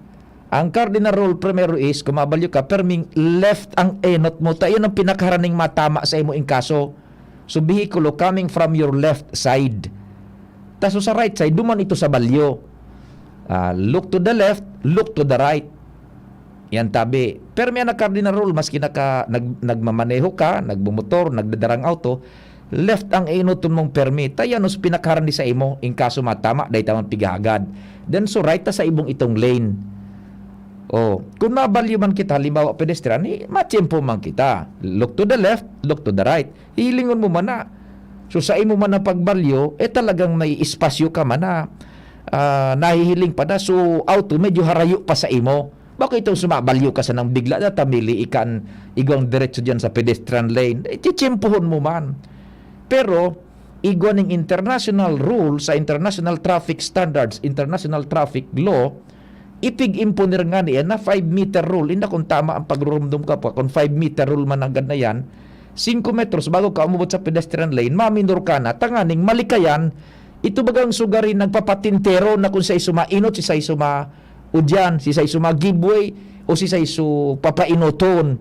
Ang cardinal rule primero is, kung mabalyo ka, perming left ang enot mo. Ta iyan ang pinakaharaning matama sa imo in kaso. So, vehikulo coming from your left side. Ta so sa right side, duman ito sa balyo. Ah, look to the left, look to the right. Yan tabi. Pero may anak cardinal rule, maski naka, nag, nagmamaneho ka, nagmumotor, nagdadarang auto, left ang inuton mong permit. Ta yan os pinakaran di sa imo, in kaso matama, dahil tamang pighahagad. Then so right, ta sa ibong itong lane. Oh, kung mabalyo man kita, halimbawa pedestrian, eh, matiyempo man kita. Look to the left, look to the right. Hihilingon mo man na. So, sa imo man ang pagbalyo, eh, talagang may espasyo ka man na, ah, nahihiling pa na. So, auto, medyo harayo pa sa imo. Bako itong sumabalyo ka sa nang bigla na tamili ikan igwang diretso dyan sa pedestrian lane. Eh, chitsimpuhon mo man. Pero, igwa ning international rule sa international traffic standards, international traffic law, ipig-imponer nga niya na five meter rule. Inda kung tama ang pagrurumdom ka pa, kung five meter rule man ang ganda yan, singko metros bago ka umabot sa pedestrian lane, maminor ka na, tanganing malikayan, ito bagang sugarin nagpapatintero na kung sa isuma inot, si sa isuma udyan, si sa isuma give way, o si sa isu papainoton.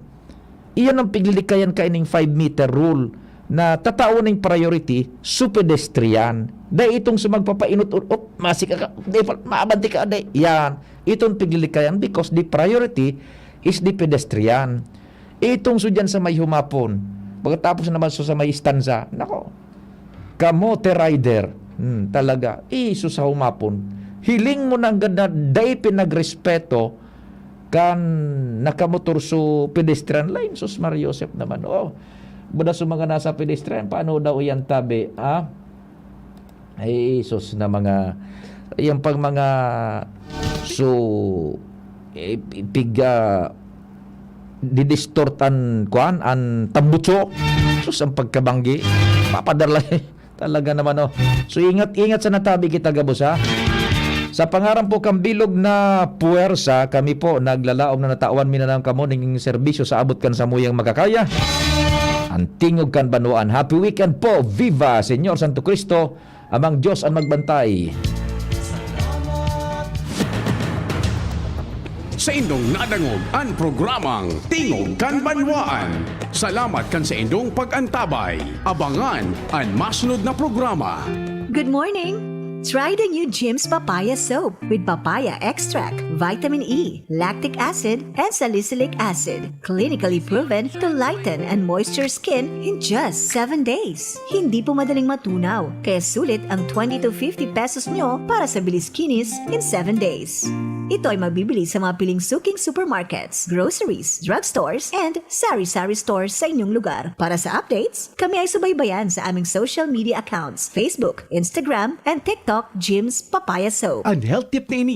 Iyan ang piglilikayan kaining five meter rule na tatawan ning priority sa pedestrian. Dai itong sa magpapainot-, op, masika ka, di pa, maabanti ka, dai. Yan. Itong piglilikayan because the priority is the pedestrian. Itong so dyan sa may humapon, pagkatapos naman so sa may istansa, nako, kamote rider, hmm, talaga, iso sa humapon. Hiling mo na gad na dai pinagrespeto kan nakamotor so pedestrian lane. Sus, Maria Josep naman, oh. Buda sa mga nasa pedestrian, paano daw iyan tabi, ha? Ay, sus na mga, yan pang mga, so, eh, pig, ah, didistort an, kuan, an tambutso. Sus, ang pagkabanggi. Papadala, talaga naman, oh. So, ingat, ingat sa natabi kita, gabos, ha? Sa pangaran po kang Bilog na Puwersa, kami po naglalaom na natawan mi na lang kamo ning serbisyo sa abot kan samuyang makakaya. An Tingog kan Banwaan. Happy weekend po! Viva Señor Santo Cristo! Amang Diyos an magbantay. Saindong nadangog an programang Tingog kan Banwaan. Salamat kan saindong pag-antabay. Abangan an masunod na programa. Good morning! Try the new Jim's Papaya Soap with papaya extract, vitamin E, lactic acid, and salicylic acid. Clinically proven to lighten and moisture skin in just seven days. Hindi po madaling matunaw, kaya sulit ang twenty to fifty pesos nyo para sa bilis kinis in seven days. Ito ay mabibili sa mga piling suking supermarkets, groceries, drugstores, and sari-sari stores sa inyong lugar. Para sa updates, kami ay subaybayan sa aming social media accounts, Facebook, Instagram, and TikTok, Jim's Papaya Soap. An health tip na ini